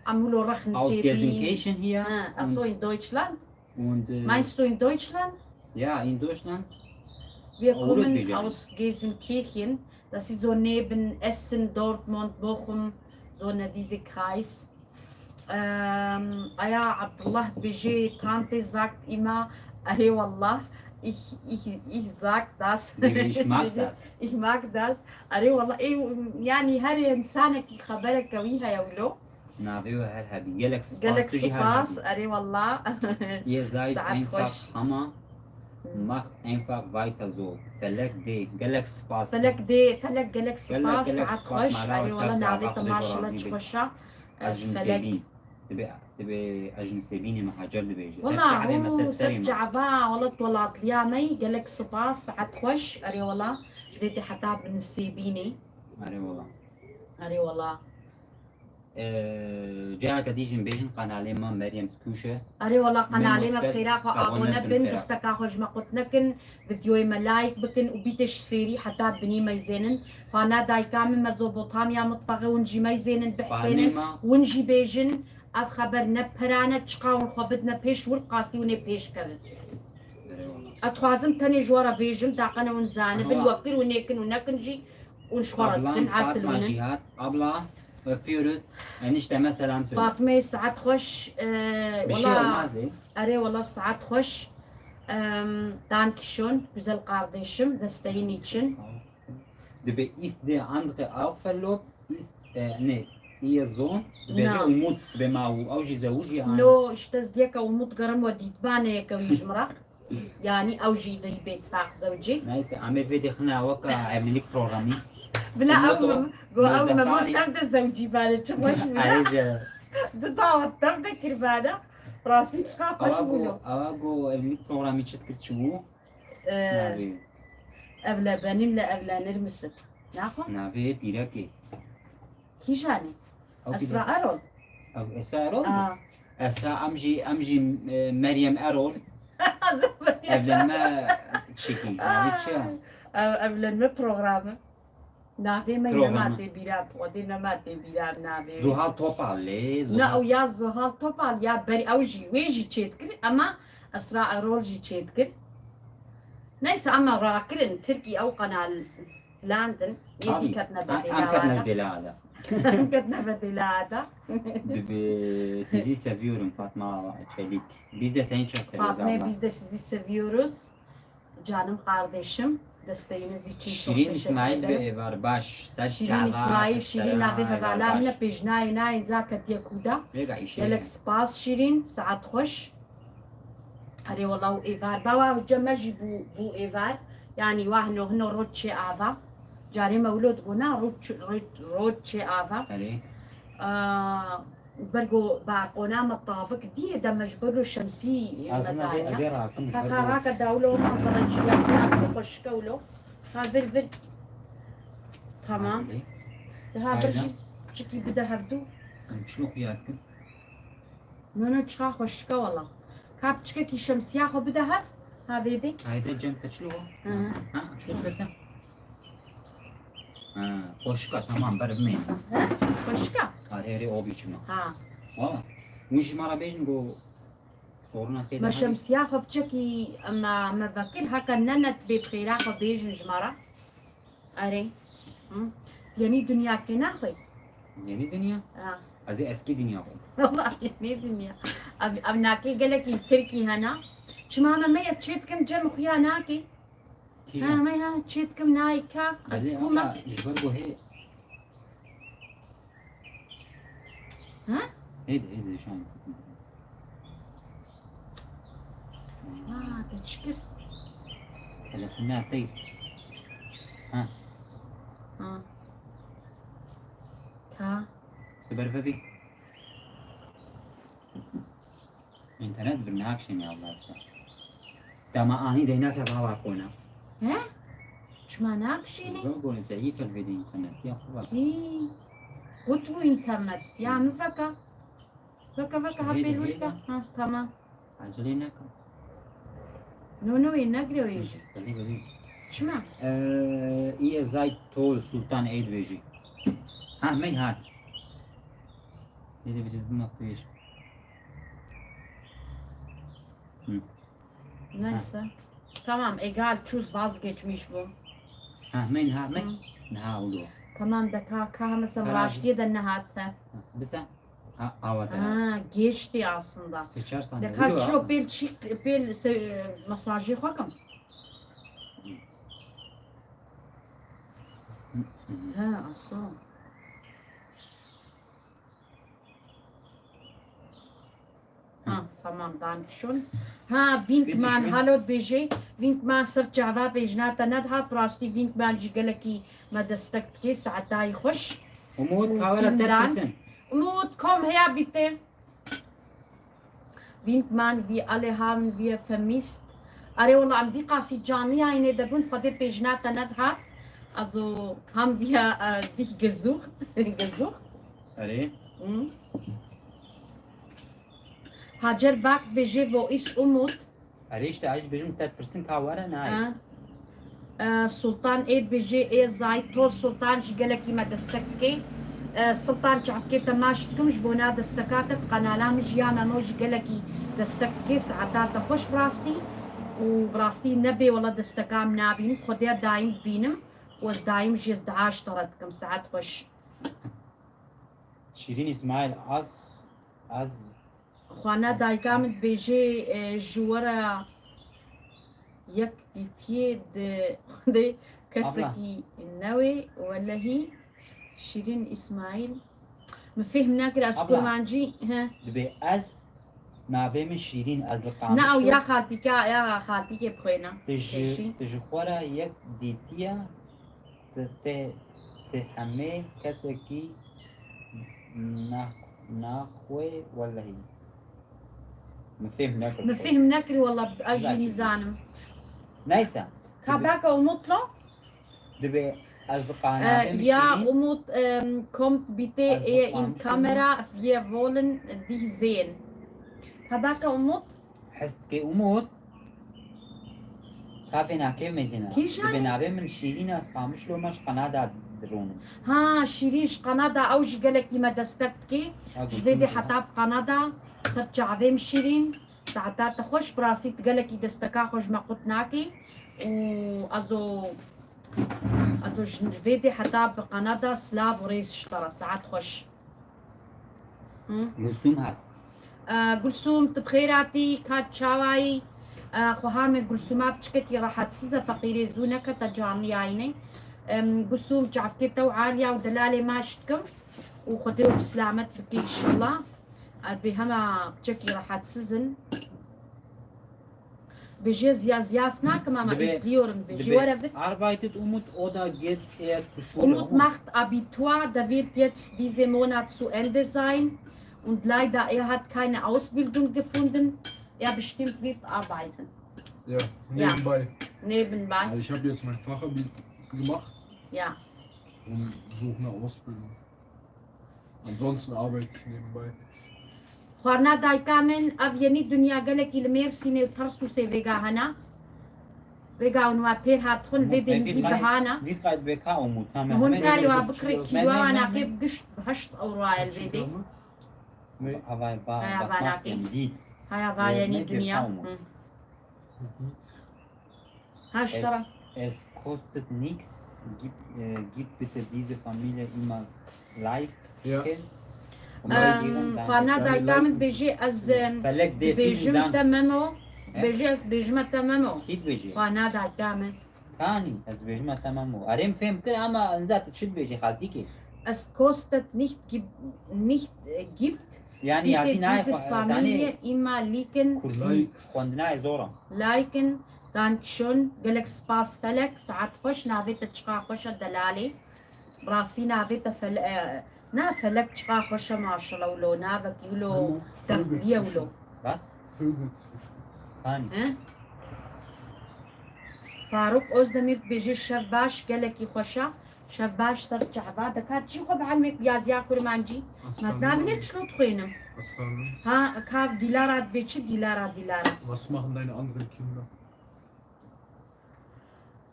Am wilo rex Aus Nisêbî. Gelsenkirchen hier. Ha, Und, also in Deutschland. und, äh, Meinst du in Deutschland? Ja, in Deutschland. Wir Oh, kommen wirklich, ja. Aus Gelsenkirchen. Das ist so neben Essen, Dortmund, Bochum, so ne diese Kreis. Ähm, ah ja, Abdullah Bêjê, Tante sagt immer, Erê wallah, ich, ich, ich sag das. Bêjê, ich mag das. Ich mag das. Erê wallah, ê, yani her insanekî xebereke wî heye wilo. Navê we her hebî. Gelek spas. Gelek Tu jî her spas, hebî. Erê wallah. Ihr seid Saet einfach xweş. Hammer. Macht einfach weiter so. Felek dê. Gelek spas. Felek dê, Felek gelek spas, Gelek saet spas, xweş. mala Erê we wallah, tev be, navê Allah te xwe ji we maşallah razî çi be. xweş e. Ez ji Felek. Nisêbîn. Dibê, dibê ez ji Nisêbînê me Hacer dibêje. Ser Wala, çavê me, ser hû, ser serê me. çava, wala tu welatliya me yî, gelek spas, saet xweş. Erê wala, ji vê tê heta bi Nisêbînê. Erê wala. Erê wala. Ee, careke dî jî bêjin qenalê me Meryem Skûş e. Erê wala qenalê me bi xêra xwe abone bin, desteka xwe ji me qut nekin, videoyê me like bikin û bîtê ji sêrî heta binî meyzênin. Xwana dayika min Mezopotamya mutfexê hûn jî meyzênin, bihsênin, hûn jî bêjin. Ev xeber ne perane, çiqa hûn xwe bidine pêş, wir qasî hûn ê pêş kevin. Ez dixwazim tenê ji we re bêjim, taqe ne hûn zanibin, we kir û nêkin û nekin jî, hûn ji xwe re dikin, esil hûn in. Abla, öpüyoruz. Enişteme selam söyle. Fatmê, saet xweş. Ee, wala, erê wala, saet xweş. Em, Dankeschön, güzel kardeşim, desteğin için. Dibe ist die andere auch verlobt, ist, e, ne, ihr Sohn, dibêje Umut, dibe ma û ew jî zewicî an. No, işte diyeke Umut gerim we dîtbaneyeke wî ji min re. Yani ew jî derî bêtifaq zewicî. Neyse, em ê vê dê xine weke evlilik programî. Bila ew min, go ew min tev de zewicî bane, çi xweş bû. Ayrıca. Di dawa tev de kirbane. Rastî çiqa xweş bû. Awa go evlilik programî çi dikir çi bû? Ee, evle benimle evlenir misin? Naxwe? Navê pîrekê. Kîjanê? Esra Erol. Ew Esra Erol? Aa. Esra, em jî, em jî, e, Meryem Erol. Evlenme çekî. Navê çi ye? Ev, evlenme programı. Navê me nema tê bîra, xwedê nema tê bîra navê. Zuhal Topal lê. Ne, ew ya Zuhal Topal ya berî ew jî, wê jî çêdikir, ema Esra Erol jî çêdikir. Neyse, ema rakirin, Tirkî ew qenal landin, yê dî ketine bedêla da. Em ketine bedêla da. Dibi sizi seviyorum Fatma Çelik. Biz de seni çok seviyoruz abla. Fatma, biz de sizi seviyoruz. Canım kardeşim, desteğiniz için çok teşekkür ederim. Şirin İsmail ve Evar Baş. Şirin İsmail, Şirin navê hevala min e, pêjnayê nayên zake diye kuda. Gelek spas Şirin, saet xweş. Erê wala û êvar. Bawa û ceme jî bû, bû êvar. Yani wa hino hino roj çê ava. Carê me wilo digo na roj, roj, roj çê ava. Aa, Bergo barqona me tavik diyê de me ji ber lo şemsî me dayna. Ka ka rake dawlo ma zereciya xweşike wilo. Ha vir vir. Tamam. Ha vir jî çikî bide hevdû. Em çilo xuya dikin. No no çiqa xweşike wala. Ka piçikekî şemsiya xwe bide hev. Ha vê dê. Hayde cem te çilo. Ha çilo sersen. Ha, xweşika, tamam, ber bimên. He? Xweşika? Arê, arê, o biçima. Ha. Wala. Hûn jî ma re bêjin ku soruna tê de. Me şemsiya xwe biçekî me, me vekir, heke ne net bê bi xêra xwe bêjin ji me re. Arê. Hı? Yenî dinya kê naxwe? Yenî dinya? Ha. Ez ê eskî dinya xwe. Wala yenî dinya. Ev, ev nakê gelekî tirkî hena. Çima me me ye çê dikim cem xuya nakê. Ha, me ha, çê dikim nayê ka. Ez ê ama ji ber ku hê. Ha? Hê de, hê de şan. Ha, te çi kir? Telefona te. Ha. Ha. Ka. Siber vebî. Înternet bi nakşênê Allah işte. Dema anî deyna se bava kona. He? Çima nakşênê? Yok, yok, zayıf elbette internet. Ya, bak. Hî. Qut bû internet. Ya min veka. Veka, veka, ha pêl wîka. Ha, tamam. Acele neke. No, no, wê negire wê jî. Belê, belê. Çima? Ee, iye zayt tol Sultan Eid bêjî. Ha, mey hat. Neyse, bir cezbim yapıyor iş. Hı. Neyse. Tamam, egal, çûz vazgeçmiş bu. Ha, men, ha, men. Hı. Ha, oldu. Tamam, da ka, ka mesela raştiye de ne hat, ha. Bisa, ha, awa da. Ha, geçti aslında. Seçer sandım. Da ka çilo pel çik, pel se, masajı xwakim. Ha, aso. Ha, tamam, dankeschön. Ha, Winkman, hallo dibêje. Winkman ser çava bêjna te nedihat. Rastî Winkman jî gelekî me destek dike. Saetayî xweş. Umut, kawera te pirsin. Umut, komm her bitte. Winkman, wir alle haben wir vermisst. Erê wala em vî qasî canlî yayînê de bûn, Xwedê pêjna te nedihat. Also, haben wir, äh, dich gesucht? Gesucht? Erê. Hm? Hacer Bak dibêje, wo ist Umut? Erê, işte ez dibêjim, te pirsin ka were, nayê. Ha. Ee, Sultan ê dibêje, ê zayî, Tol Sultan ji gelekî me destek dike. Ee, Sultan, çavkê te maç dikim ji bona desteka te, di qenala min jî ya Memo jî gelekî destek dike. Saeta te xweş bi rastî. Û bi rastî nebê wela desteka min nabînim. Xwedê daîm dibînim. Û ez daîm jî diaş te re dikim. Saet xweş. Şîrîn Îsmaîl, az, az Xwana dayika min dibêje, e, ji we re yek dîtiyê di xwedê kesekî newê, welehî. Şîrîn Îsmaîl. Min fêhm nekir ez Abla. kurmancî, he. Dibê ez, navê min Şîrîn, ez li Na ew Qamişlo. Ya xaltîka, ya xaltîkê bixwêne. Tu ji, Eşî. Tu ji xwe re yek dîtiye, tu, te, tu hemê kesekî nax-, naxwe welehî. Min fêhm nekir. Min fêhm nekir wela, ez jî Belki. Nizanim. Neyse. Ka baka Umutlo? Dibê ez di Ee, qanabê min ya Şîrîn. Umut, em, kommt bitte Ez eher in Qamişlo. Kamera, wir wollen dich sehen. Ka baka Umut? Hes dike Umut. Tavê nakê mezina. Kîjan? Dibê navê min Şîrîn, ez Qamişlo me ji Kanada dirûnim. Ha, Şîrîn ji Kanada, ew jî gelekî me destek dike. Ha, Ji Gulsum vê dê jî. Heta bi Kanada, ser çavê min Şîrîn. Saeta te xweş, bi rastî tu gelekî desteka xwe ji me qut nakî. Û ez o, ez o ji vê dê heta bi Kanada silav û rêz ji te re. Saet xweş. Hı? Gulsum hat. Ee, Gulsum, tu bi xêr hatî, ka çawayî? Ee, xweha me Gulsuma biçikekî rehetsiz e, feqîrê zû nekete canlı yayînê. Em, Gulsum, çavkê te û aliya û delalê me şitkim û Xwedê we bi silamet bike inşallah. Ez bê hema biçekî rehetsiz in. Bêje ziyaz yas nakim ama Dibê- izliyorum. Bêje Dibê were vit. Arbeitet Umut oder geht er zur Schule? Umut macht Abitur, der wird jetzt diesen Monat zu Ende sein und leider, er hat keine Ausbildung gefunden. Er bestimmt wird arbeiten. Ja, nebenbei. Nebenbei. Also ich habe jetzt mein Fachabi gemacht Ya. und suche eine Ausbildung. Ansonsten arbeite ich nebenbei. Xwarina dayika min, ev yenî dinya gelekî li Mêrsînê û Tersûsê vêga hene. Vêga û niha têr hat xwin, vê dê hingî bihana. Vî qayt bê ka Umut. Ha, Hûn karî wa bikirê kîloa naqê bi gişt bi heşt ewroya li vê dê. Havay ba Haya basmak vanakê. Temdî. Haya va yenî Wê dinya. Umut. Hı. Ha, ji te re. Es kostet nix, gib, e, gib bitte diese Familie immer like. Ja. Kes. Em, Xwarina dayika min dibêje ez, em, Felek de dibêjim te Memo. He? Dibêje ez dibêjime te Memo. Kî dibêje? Xwarina dayika min. Kanî, ez dibêjime te Memo. Erê, em fêm kir ama inza tu çi dibêjî xaltîkê? Es kostet nicht, gib, nicht, äh, gibt. Yani yazî nayê Familie immer liken, Kurdî xwendinayê zor e. Liken, Dankeschön, gelek spas Felek, saet xweş, navê te çiqa xweş e delalê. Bi rastî navê te Fel-, e, na Felek çiqa xweş e maşallah, wilo navekî wilo dertliye wilo. Bas? Vögel zwischen. Kanî. He? Faruk Özdemir dibêje şev baş, gelekî xweş e. Şev baş ser çava. Deka çi xwe bi elmê yaziya kurmancî? Me nabine çilo dixwênim. Aslanım. Ha, kav Dilara dibê çi Dilara, Dilara? Was machen deine anderen Kinder?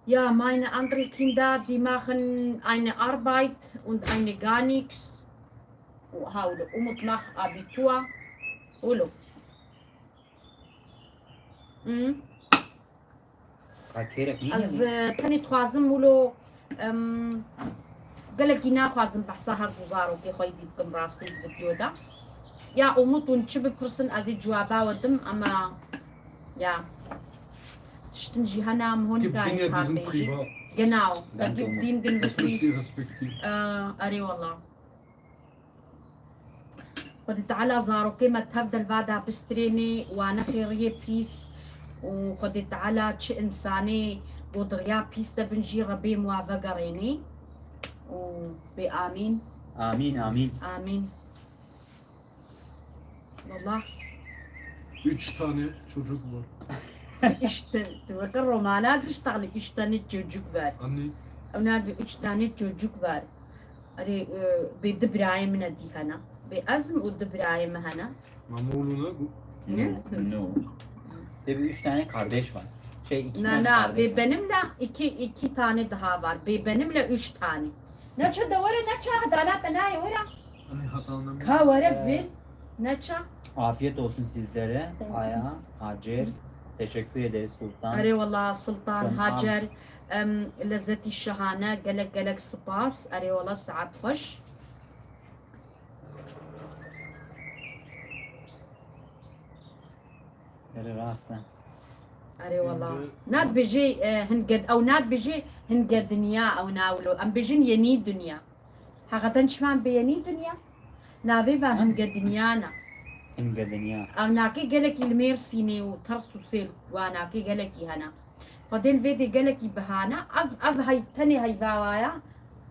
Ja, meine anderen Kinder, die machen eine Arbeit und eine gar nichts. Ha, wilo, Umut macht Abitur. Wilo. Mhm. Ka kêrek nîne Ez, mi? e, tenê dixwazim wilo, em, gelekî naxwazim behsa her du zarokê xwe yî dî bikim rastî di video de. Ya Umut hûn çi bipirsin ez ê cewaba we dim ama ya tiştin jî hene em hûn Gibt karî Dinge, die sind kartê jî. privat. Genau. Danke, Gibt Umut. Dinge Das müsst wichtig. Ihr respektieren. Ee, erê wala. Xwedî Teala zarokê me tev delva de bistrênê, wane xêriyê pîs û Xwedî Teala çi însanê godiriya pîs de bin jî Rebê min wa vegerênê û bê amîn. Amîn, amîn. Amîn. Wallah. Üç tane çocuk var. İşte, tu weke romana diştanî, üç tane çocuk var. Anne. Ona bir üç tane çocuk var. Hani e, bir di birayê min dî hene. Bir ez mi û di birayê min hene. Mamuluna gu- No, no. Tabii üç tane kardeş var. Şey, iki Na tane na kardeş bir var. benimle iki iki tane daha var. Bir benimle üç tane. Neçe de were neçe dana te nayê were. Hani hatanın Ka were bir neçe. Afiyet olsun sizlere. Aya, Hacer. Teşekkür ederiz Sultan. Erê wela Sultan, Sultan. Hacer, em, lezzetî şahane, gelek gelek spas. Erê wela saet xweş. Erê rast e. Erê wela. Nadbêjê e, hinge, ew nadbêjê hinge dinya, ew nawlo. Em bêjin yenî dinya. Heqeten çiman bi yenî dinya? Navê ve hinge dinya ne. Hinge dinya. Ev nakê gelekî li Mêrsînê û Ters û Sêl wanakê gelekî hene. Xwedê li vê dê gelekî bihane. Ev, ev heyv tenê heyva waya.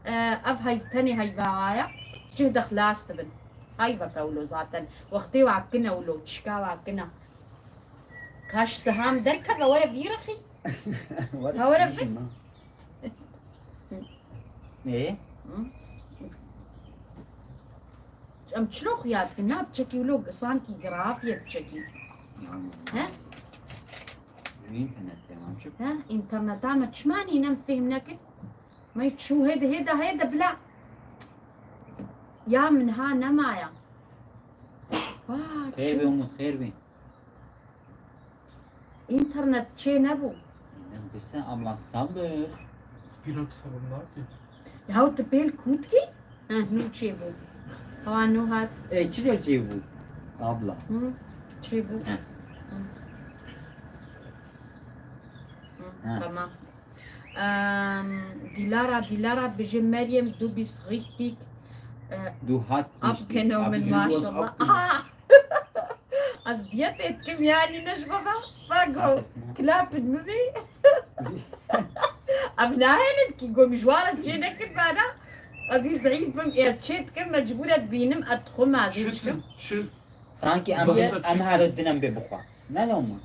E, ev heyv tenê heyva waya. Cih de xilas dibin. Heyveke wilo zaten. Wextê wa kine wilo, tişka wa kine. Kaş siham derkeve were vîrixî. Ha, were Ê? Em çilo xuya dikin, na biçekî wilo sankî girafiyê biçekî. He? İnternet yalan çık. He? Înterneta me çima nîne em fêhm nekin? Me çû hêde hêde hêde bila. Ya min ha nemaya. Wa Xêr be çû. Umut, xêr be. Înternet çê nebû. Nefise abla sabır. Pîrok sabır nakê. Ya tu pêl kût kî? Heh, nû çê bû. Hawa nû hat. E, çi de çê bû? Abla. Hı, çê bû. Heh. Hı. Hı, Heh. Tamam. Em, Dilara, Dilara, bêje Meryem, du bist richtig, e, Du hast abgenommen, richtig maşallah. abgenommen. Aha! Ez diyetê dikim, yani ne ji xwe ve, ve go, klapin min bê. Ev nahêlin ki go, min ji wan re çê nekir bana. Ez î zeyîf bim, ê çê dikim, mecbûr e dibînim, ez dixwim, ez ê dikim. Çi çi Sanki em Başka em çi- her din em bê bixwe. Ne loma?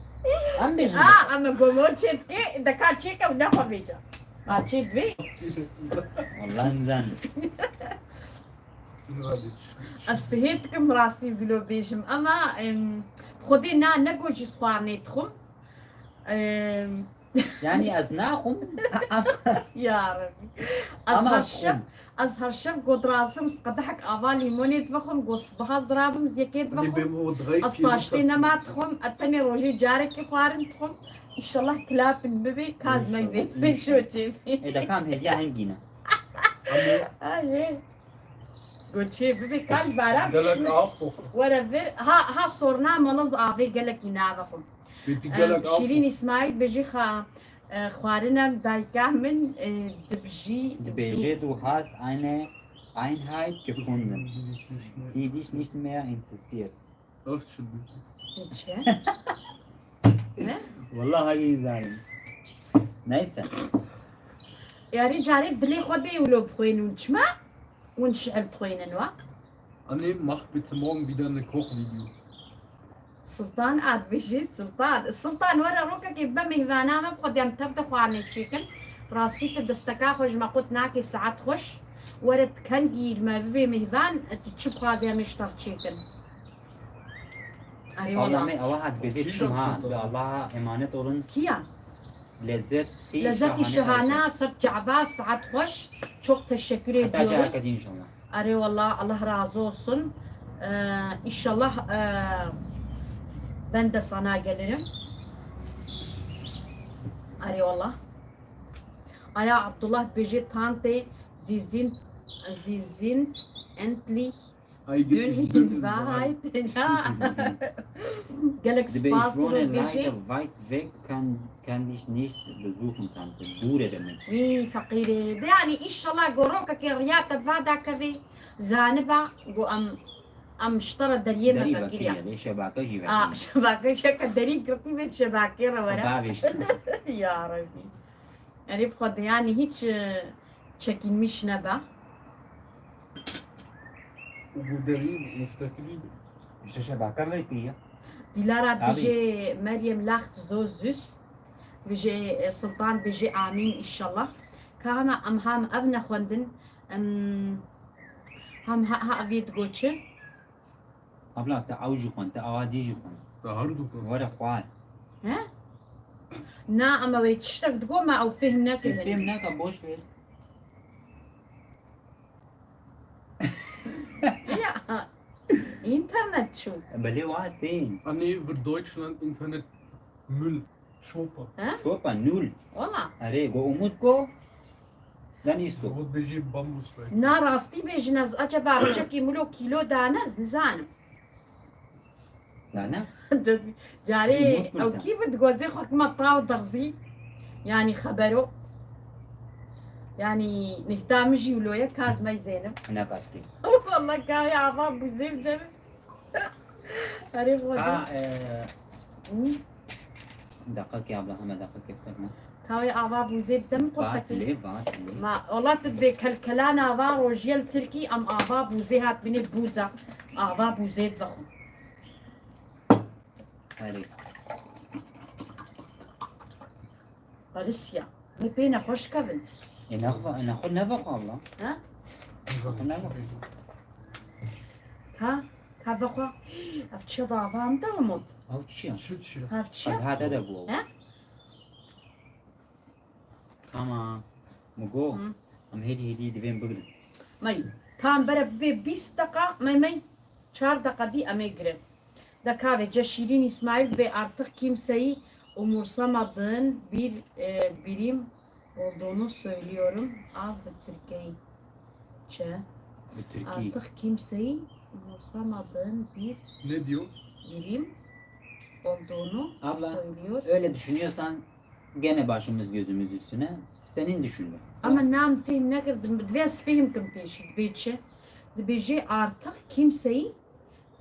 Em bêjin. Aa, ama go mor çê dike, deka çêke û nexwe vêca. Ha, çê dibê? Vallahi nizan. Ez fihê dikim rastî zilo bêjim. Ama, em, xwedê na, ne go jî xwarinê dixwim. Em, Yani ez naxwim. Ya Rebî. Ez Ama her ez şev, xwim. Ez her şev go dirazim, ez qedehek ava lîmonê divexwim, go sibiha ez dirabim, ez yekê Hani divexwim. benim o drayı Ez taştê nema dixwim, ez tenê rojê carekê xwarin dixwim. Înşallah klapin bibê, kaz Înşallah, meyzê înşallah. şoçê. E, de kam hêviya hingîne. Hani Ay, hey. Goçê bibê, kaz bara gelek bişme. Afo. Were vir, ha, ha sorna maliz avê gelekî navexwim. Peki Em, gelek Afo. Şîrîn Îsmaîl bêjî xa, e, xwarina dayika min, e, dibijî. Dibêje du hast eine Einheit gefunden. Die dich nicht mehr interessiert. Öf şimdi. Neçe? Ne? Vallahi hagî zalim. Neyse. Yarî carê dilê xwe dê wilo bixwênin çima? Hûn şi'ir dixwênin wa? Anne, mach bitte morgen wieder eine Kochvideo. Sultan ad bêjî, Sultan. Sultan, were rokekê be mêhvana me, bi xwe dê em tev de xwarinê çêkin. Rastî tu desteka xwe ji me qut nakê, saet xweş. Were tu kengî li me bibê mêhvan, tu çi bixwazê em ê ji te re çêkin. Erê Vallahi wela. me ewa hat bezê Kîjan çim ha. Sultan? Bi Allah'a emanet olun. Kiya? Lezzeti Lezetî şahane, ser çava, saet xweş. Çok teşekkür Hatta ediyoruz. cahakadî inşallah. Erê wela, Allah razı olsun. Ee, inşallah, ee, ben de sana gelirim. Erê wela. Aya Abdullah bêje Tante, Sie sind, Sie sind endlich Eigentlich dün in Wahrheit. Ya. Gelek Dibê spas ich wohne bêje. Leider weit weg, kann, kann dich nicht besuchen, Tante. Dûr e demek. Wî feqîrê. De yani inşallah go rokekê riya te va dakevê, zaniba go em, em ji te re deriyê me Derî vekiriya. vekiriye, lê şebake jî A, vekiriye. şebake şeke derî girtî ve şebakê re were. Xebavê jî. Ya Rebî. Erê bi xwe de yani hiç e, çekinmiş nebe. Bu derî müstakil. İşte şebake vekiriye. Dilara Tabii. bêje Meryem lacht so süß. Bêje e, Sultan bêje amin inşallah. Ka hema em ham ev nexwendin, em, ham ha, ha evê digo çi? Abla, te ew jî xwend, te awa dî jî xwend. Te her du xwend. Were xwar. He? Na, ama wê tiştek digo me ew fêhm nekirin. Fêhm neke, boş ver. Ya, internet çû. Belê wa tên. Anne wird Deutschland Internet Müll. Çopa. He? Çopa, nul. Wala. Erê, go Umut go. Lan îso. Umut bêjî bambus rey. Na rastî bêjin ez acaba reçekî milo kîlo dane ez nizanim. Dane? Carê ew kî bi digozê xwe kima taw derzî. Yani xebero. Yani nihta min jî wilo ye kaz mey zênim. Ne qatî. Vallahi gayê ava bûzê bi demin. Erê xwedê. Ha, e, Hı? Deqekê abla, heme deqekê bi ser me. Tawê ava bûzê bi dem qurtekî. Vat lê, vat lê. Ma ola tu dibê kelkelan ava rojiyel Tirkî em ava bûzê hat binê bûza. Ava bûzê divexwin. Herê. Qerisya. Min pê nexweş kevin. Ê nexwe, nexwe nevexwe abla. Ha? Nexwe nevexwe. Ka, ka vexwe. Ev çi davam da umut? Ew çi ya? Çi çi? Ev çi? Qed hate de bû. Ha? Tamam. Min got, em hêdî hêdî divên bigrin. Mey, tam bere bê bîst deqa, mey mey. Çar deqa dî em ê girin. De kavê ce Şîrîn Îsmaîl bê artık kimseyi umursamadan bir, e, birim olduğunu söylüyorum. Av bi Türkçeyi. Çe? Bi Türkî. Artık kimseyi umursamadan bir Ne diyor? birim olduğunu Abla, söylüyor. Öyle düşünüyorsan gene başımız gözümüz üstüne. Senin düşündüğün. Ama nam fêm nekirdim. Divê ez fêm kim pêşî. Dibê çi? Dibêjê artık kimseyi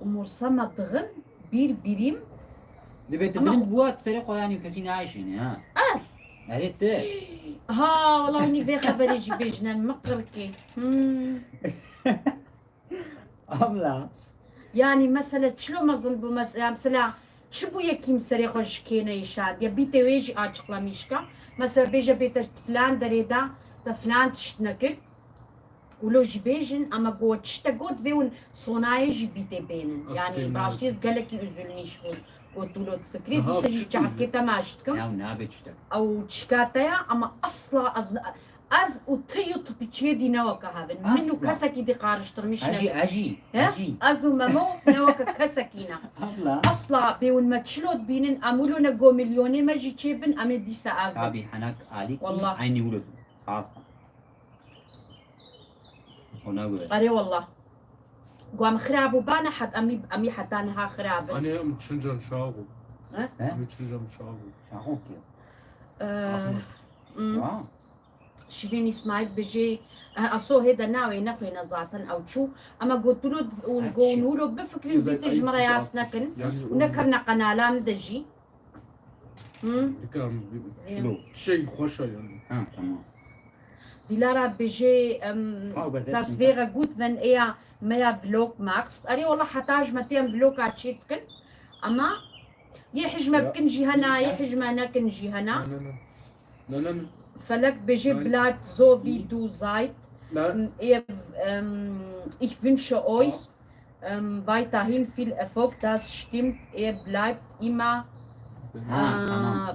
umursamadığı bir birim. Dibê tu bilind bûa, tu serê xwe yanî kesî nayêşênê ha. Ez? Erê tu. Ha, wala hûnî vê xeberê jî bêjine min qirkê. Hmm. Abla. Yani mesela çilo mezin bu mesela, mesela çi bu yekî min serê xwe ji kêneyê şandiye, bîtê wê jî açıklamış ka. Mesela bêje bête filan derê da, da filan tişt nekir. Û lo jî bêjin, ama got tiştek got vê hûn sonayê jî bîtê bênin. Yani rastî ez gelekî üzülmüş bûm. Got tu lo difikirî, dîsa jî çavkê te maç dikim. Ya nabe tiştek. Ew çika te ya, ama asla ez, ez û tu yû tu piçiyê dî ne weke hev in. Min û kesekî dî qariştirmiş nebin. Ejî, ejî, ejî. Ez û Memo ne weke kesekî ne. Abla. Asla bê hûn me çilo dibînin, em wilo ne go milyonê me jî çêbin, em ê dîsa ev bin. Tabî, henak alî kî eynî wilo dibin. Rast e. Ona göre. Erê wallah. Got em xirab û bane het, em î, em î heta niha xirab in. Anê em çincan şax û. He? He? Em çincan şax û. Şax û ki? Ee, Ahmet. Hmm. Wa? Şirîn Îsmaîl bijê, eh, Aso hê de nawê nexwêne zaten ew çû. Ema got tu lo, û go nûro bifikirin, bîtir ji min re yas nekin. Û nekevne qenala min de jî. Hı? Dikam, çilo. Şey xweş e yani. Ha, tamam. Dilara bêje, em, Ka û bezet das min wäre gut, wenn er mehr Vlog macht. Erê, wala heta ji me tê em vloga çê dikin. Ama yê hijme bikin jî hena, yê hijme nekin jî hena. Ne, ne, ne. Ne, ne, ne. Felek bêje, bleibt so wie du seid. Ne. Ihr, em, ich wünsche euch ähm, weiterhin viel Erfolg, das stimmt, er bleibt immer,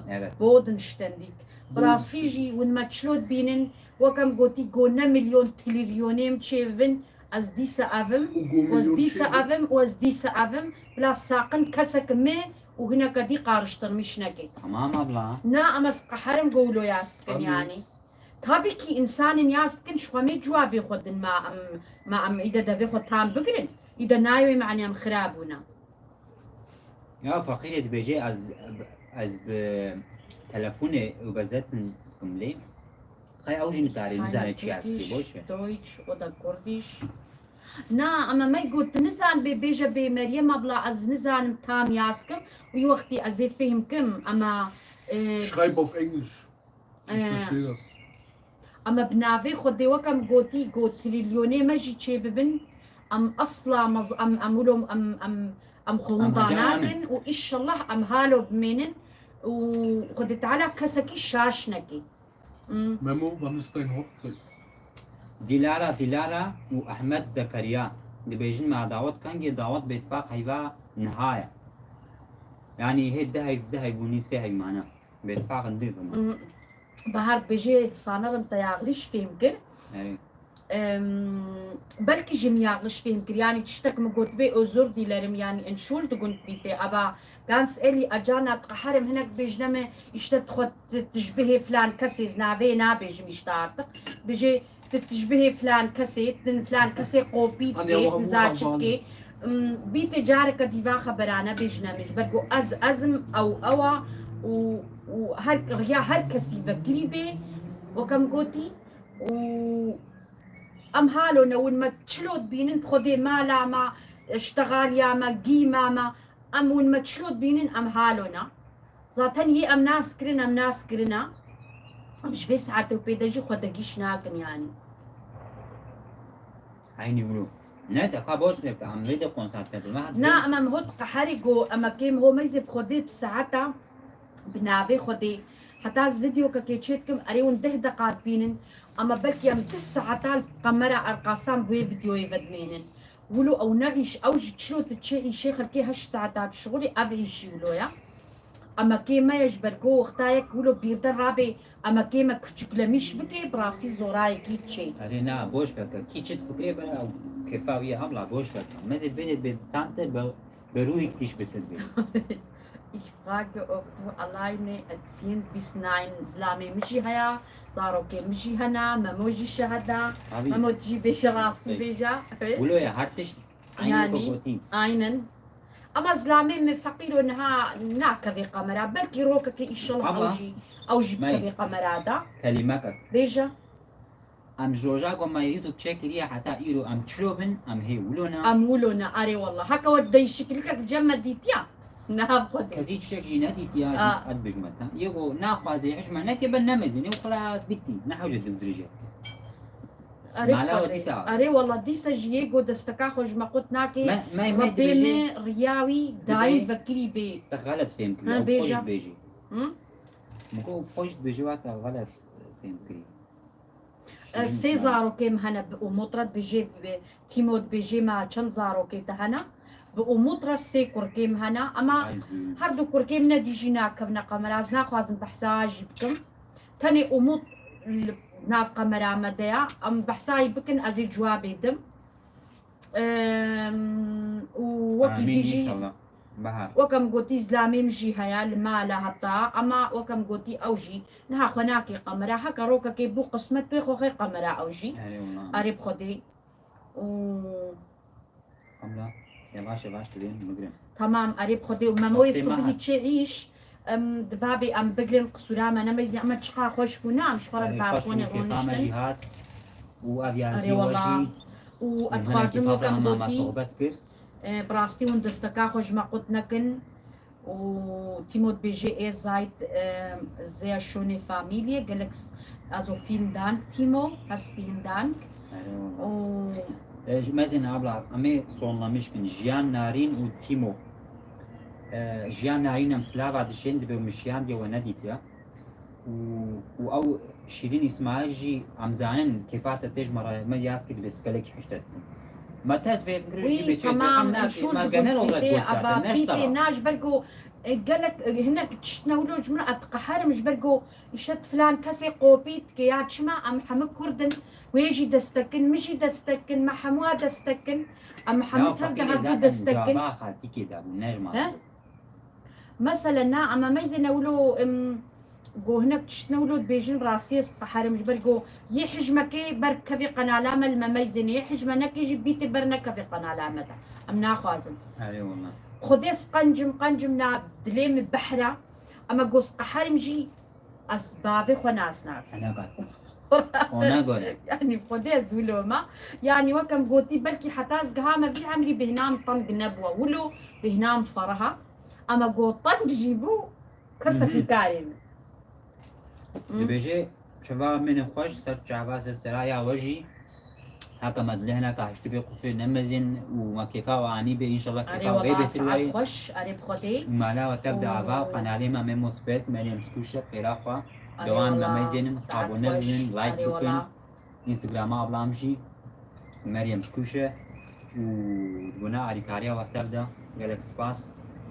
äh, bodenständig. Bi rastî jî hûn me çilo dibînin, wek em gotî, go ne milyon, trilyonê em çêbibin, ez dîsa ev im, û ez dîsa ev im, û ez dîsa ev im, bila saqin kesek me û hineke dî qariştirmiş neke. Tamam abla. Na, em ez qeherim go wilo yas dikin, yanî. Tabii ki insanên yas dikin ji xwe mê civabê xwe din, ma em, ma em îde devê xwe tam bigirin. Îde nayê wê manê em xira bûne. Ya feqîrê dibêje ez, ez bi telefonê û bezetin dikim lê. Qey ew jî nitarê nizane çi yas dikê, boş ver. Deutsch oder Kurdish. Na, ama me got nizan bê bêje bê Meryem abla ez nizanim tam yas kim. Wî wextî ez ê fêhm kim, ama, e, Schreib auf Englisch. Ich verstehe das. Ama bi navê Xwedê wek em gotî, got trilyonê me jî çêbibin, em asla mez-, em, em wilo, em, em, em xwe winda nakin û îşellah em halo bimênin û Xwedê Teala kesekî şaş nekê. Hmm. Memo, wann ist dein Hochzeit? Dilara, Dilara û Ehmed Zekeriya dibêjin me dawet kengê dawet bêtifaq heyva niha ye. Yanî hê du heyv, du heyv û nîv sê heyv mane. Bêtifaq in dî bime. Hmm. Bahar dibêje sanırım te yanlış fêm kir. Erê. Em, belkî jî min yanlış fêm kir. Yanî tiştek min gotibê özür dilerim, yanî Entschuldigung bitte, aber ganz ehrlich, acana diqeherim hinek bêjne me, işte xwe ti-, tişbihê filan kesê, ez navê nabêjim işte artık. Bêje ti tişbihê filan kesê, tin filan kesê kopî Hani dikê, Allah'ım tin zaçi Allah'ım. Dikê. Im, bîte careke dîva xeberane bêjne me, ji ber ku ez, ez im, ew, ew a û, û her, riya her kesî vekirî bê, weke min gotî, û em halo ne, win me çilo dibînin, bi Xwedê mala me, ştexaliya me, gîma me, em win me çilo dibînin, em halo ne. Zaten yê em nas kirin, em nas kirine. Em ji vê saetê û pê de jî xwe de gîş nakin yanî. Eynî wilo. Neyse, ka boş ver, em vê de konsantre bin. Na, em em hot qeherî go, em kêm ho meyzê bi Xwedê bi saeta, bi navê Xwedê. Heta ez videokekê çê dikim, erê hûn deh deqa dibînin, ama belkî em du saeta li kamera erqasan bi wê videoyê vedimênin. Wilo ew ne îş, ew ji çilo tu çi îşê xelkê heşt saeta dişixulî, ev îşî wilo ya. Emekê me ye ji ber ku wexta yek wilo bîrde rabê, emekê me küçüklemiş bike, bi rastî zorayekî çê. Erê na, boş ver ke. Kî çi difikirê be, ew kefa wî ye, hebla, boş ver ke. Mezê vênê bê tante be, be ruhîk tîş bitin bê. Ich frage, ob du alleine erziehend bist. Nein, zilamê min jî heye, zarokê min jî hene, Memo jî şeheda. Abi. Memo jî bêje rastî Peki. bêje. Wilo ye, her tişt eynî Yani, ku gotî. Aynen. Ama zilamê min feqîr û niha nakevê kamera. Belkî rokekê inşallah Abla. Ew jî, ew jî May. Bikevê kamera da. Kelîmekek. Bêje. Em ji roja ku me YouTube çêkiriye heta îro em çilo bin, em hê wilo ne. Em wilo ne, erê wallah. Heke we değişiklikek cem me dîtiya. Niha bi Xwedê. Kesî tiştek jî nedîtiya, A. ez bijme te. Yê ku naxwaze hijme neke, ben nemezîne û xelas bittî. Ne hewce dewdirêje. Erê Mala Xwedê. we dîsa. Erê wallah dîsa jî yê ku desteka xwe ji me qut nake. Me, me, me Rebbê dibêje, me riya wî daîm dibê- vekirî bê. Te xelet fêm kiriye. Ha, Ew bêje. xweş dibêjî. Hı? Min ku ew xweş dibêjî, wate xelet fêm kiriye. E, sê zarokê min hene, bi Umut re dibêjê, bi Tîmo dibêjê, me çend zarokê te hene? Bi Umut re sê kurkê min hene, ama her du kurkê min nedî jî nakevne kamera, ez naxwazim behsa jî bikim. Tenê Umut li nav kamera me de ya, em behsa yî bikin, ez ê cewabê dim. Em, û wekî Amîn, dî jî înşallah. Bahar. Wek em gotî, zilamê min jî heye li mala heta, ama wek em gotî ew jî niha xwe nake qemera. Heke rokekê bû qismet wê xwe xê qemera ew jî. Erê wala. Erê bi Xwedê. Û Abla, yavaş yavaş dibên bigrin. Tamam, erê bi Xwedê. Û Memoyê Wextê me sibhî hat. Çê Îş, em, divabê em bigrin, qisûra me nemeyzî, ama çiqa xweş bû, ne, em ji xwe re li Erê, xweş balkonê bû, kêfa me jî rûniştin. Hat. Û ev Erê yazî we wala. jî. Û Û ez hinekî dixwazim papa wek em me me gotî. Sohbet kir. E, bi rastî hûn desteka xwe ji me qut nekin. Û Tîmo dibêje, ihr seid, e, sehr schöne Familie, gelek s-, also vielen Dank Tîmo, herzlichen Dank. Erê Û wala. E, ji mezin abla, em ê sonlamiş kin. Jiyan Narîn û Tîmo. E, Jiyan Narîn em silava dişên dibe û min şiyandiye we nedîtiya. Û, û ew Şîrîn Îsmaîl jî em zanin kêfa te tê ji me re, me yaz kir dibê skelekî hiştet. Me tez fêm kir jî Wî bê çê tamam, em nakê, înşûr me dibûn genel olarak pîtê, got zaten, aba ne ji te pîtê re. Na ji ber ku, e, gelek, e, hinek tişt ne wilo ji min re ez diqeherim, ji ber ku îşte filan kesê kopî dike ya çima, em hemû Kurd in, wê jî destek kin, min jî destek kin, me hemû a destek kin, em hemû Ya tev de feqîrê hevdû zaten destek kin. Caba xaltîkê de bû, ne ji me He? re bû. Mesela na, em meyzê ne wilo, em, go hinek tişt ne wilo dibêjin, rastî ez diqeherim, ji ber go yê hijmekê ber kevî qenala me li me meyzê ne, yê hijme nekê jî bîtê ber nekevî qenala me de. Em naxwazin. Erê wala. Xwedê ez qencim, qencim na dilê min behra, ama go ez qeherim jî ez bavê xwe nas nakim. Hene got. Ona göre. Yani Xwedê ez wilo me. Yani wek em gotî, belkî heta ez gihame vî emrî bêhna min teng nebûwa. Wilo bêhna min fereh a. Ama go teng jî bû, kesek Mhm. nikarê min. Dibêje, çava min xweş, ser çava, ser seraya we jî. Heke me dilê hineka hiştibê qusûrê nemezin û me kêfa we anî bê, înşallah Erê kêfa we wela, bê sir saet we. Xweş, erê bi Xwedê. Mala we tev de ava û Oo. qenalê me Memo Sifet, Meryem Skûşe, xêra xwe. Arê Dewan wala, memeyzênin, saet abone xweş, bibin, like arê bikin. Wala. Instagrama ablam jî Meryem Skuşe û ji bona alîkariya we tev de gelek spas.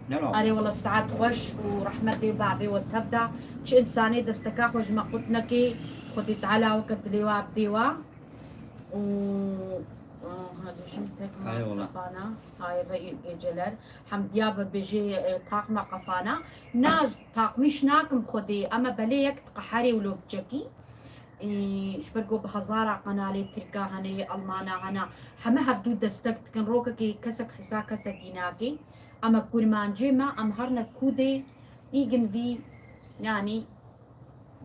Ne lo? Arê wala saet xweş û rehmetê bavê we tev de. Çi insanê desteka xwe ji me qut nekê, Xwedê Teala weke dilê wa bidê wa. Û, aa, ha, duşim tek Arê wala. Qefana, hayır, geceler. Hemdiya be bêjê, e, takma qefana. Na, takmiş nakim Xwedê, ama belê yek diqeherê û lo biçekî. Ê, ji ber ku bi hezara qenalê Tirka hene, yê Almana hene, heme hevdû destek dikin. Rokekê kesek hisa kesekî nake. Ama kurmancê me, em her ne kûdê, îgin vî, yanî.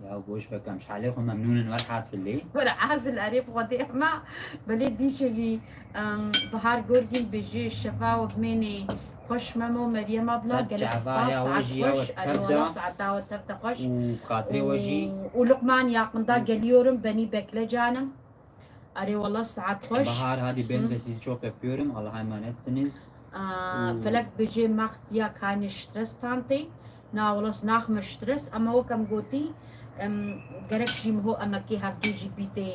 Ya goş vekem, ji halê xwe memnûn in, welhasil lê. Welhasil erê bi Xwedê hema, belê dîşe jî, em, Bahar Gorgîn bêjê şefa û bimênê xweş Memo, Meryem abla, Ser gelek çava spas, ya we saet jî ya xweş, we erê tev wala da. Saeta we tev de xweş. Û bi xatirê we jî. Û, û Luqman yakında geliyorum, beni bekle canım. Arê wala saet xweş. Bahar, hadi ben de sizi çok öpüyorum. Allah'a emanetsiniz. Aa, Felek bêjê max diya kane stres tante. Na wala naxme stres, ama wek em gotî, em, gerek jî miho emekê hevdû jî bîtê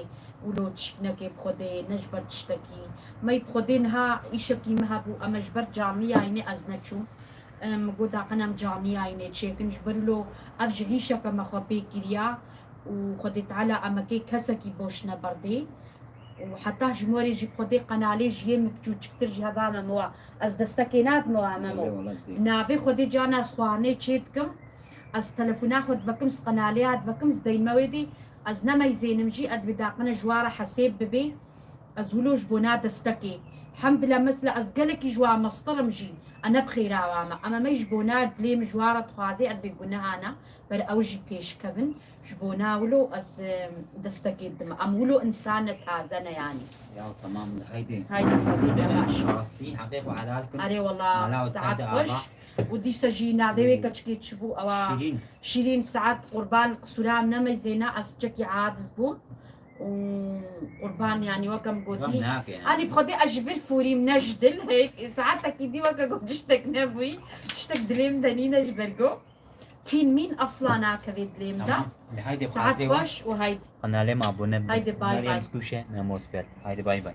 û lo çîk nekê bi Xwedê, ne ji ber tiştekî. Me bi Xwedê niha îşekî me hebû, em e ji ber canlî yayînê ez neçûm. Em, got daqin em canlî yayînê çêkin, ji ber lo ev ji hîşeke me xwe pê kiriya û Xwedê Teala emekê kesekî boş neberdê. Û heta ji morê jî bi Xwedê qenalê ji yê min piçûçiktir jî heva me mowa. Ez destekê nadim wa Memo. Belê, wala dê. Navê Xwedê cana ez xwarinê çê dikim. Ez telefona xwe divekim, ez qenalê ya divekim, ez deyme wê dî. Ez nemeyzênim jî, ez dibê daqine ji wa re hesêb bibê. Ez wilo ji bona destekê. Hemdile mesela ez gelekî ji wa mestirim jî. E ne bi xêra wa me. Ema me ji bona dilê min ji wa re dixwazê, ez dibê guneha ne. Ber ew jî pêşkevin. Ji bona wilo ez, em, destekê didim. Em wilo însan ne taze ne yanî. Ya tamam, haydi. Haydi, Deme tamam. Şastî, heqê xwe helal kin. Arê wala, Mala û saet tevde xweş. Ava. Û dîsa jî navê wê Hmm. keçikê çi bû? Ewa Şîrîn. Şîrîn saet qurban qisûra em nemeyzêne, ez piçekî aciz bûm. Û qurban yanî wek em gotî. Gam nake yani. Anî bi Xwedê ez ji vir fûrîm ne ji dil. Hêk, saetekî dî weke got tiştek nebûyî. Tiştek dilê min de nîne ji ber go. Kîn mîn asla nakeve dilê min de. Tamam. Haydi, saet xatirê xweş û haydi. Kanalê me abone bin. Haydi, bay Meryem bay. Skuşe, Memos Fel. Haydi, bay bay.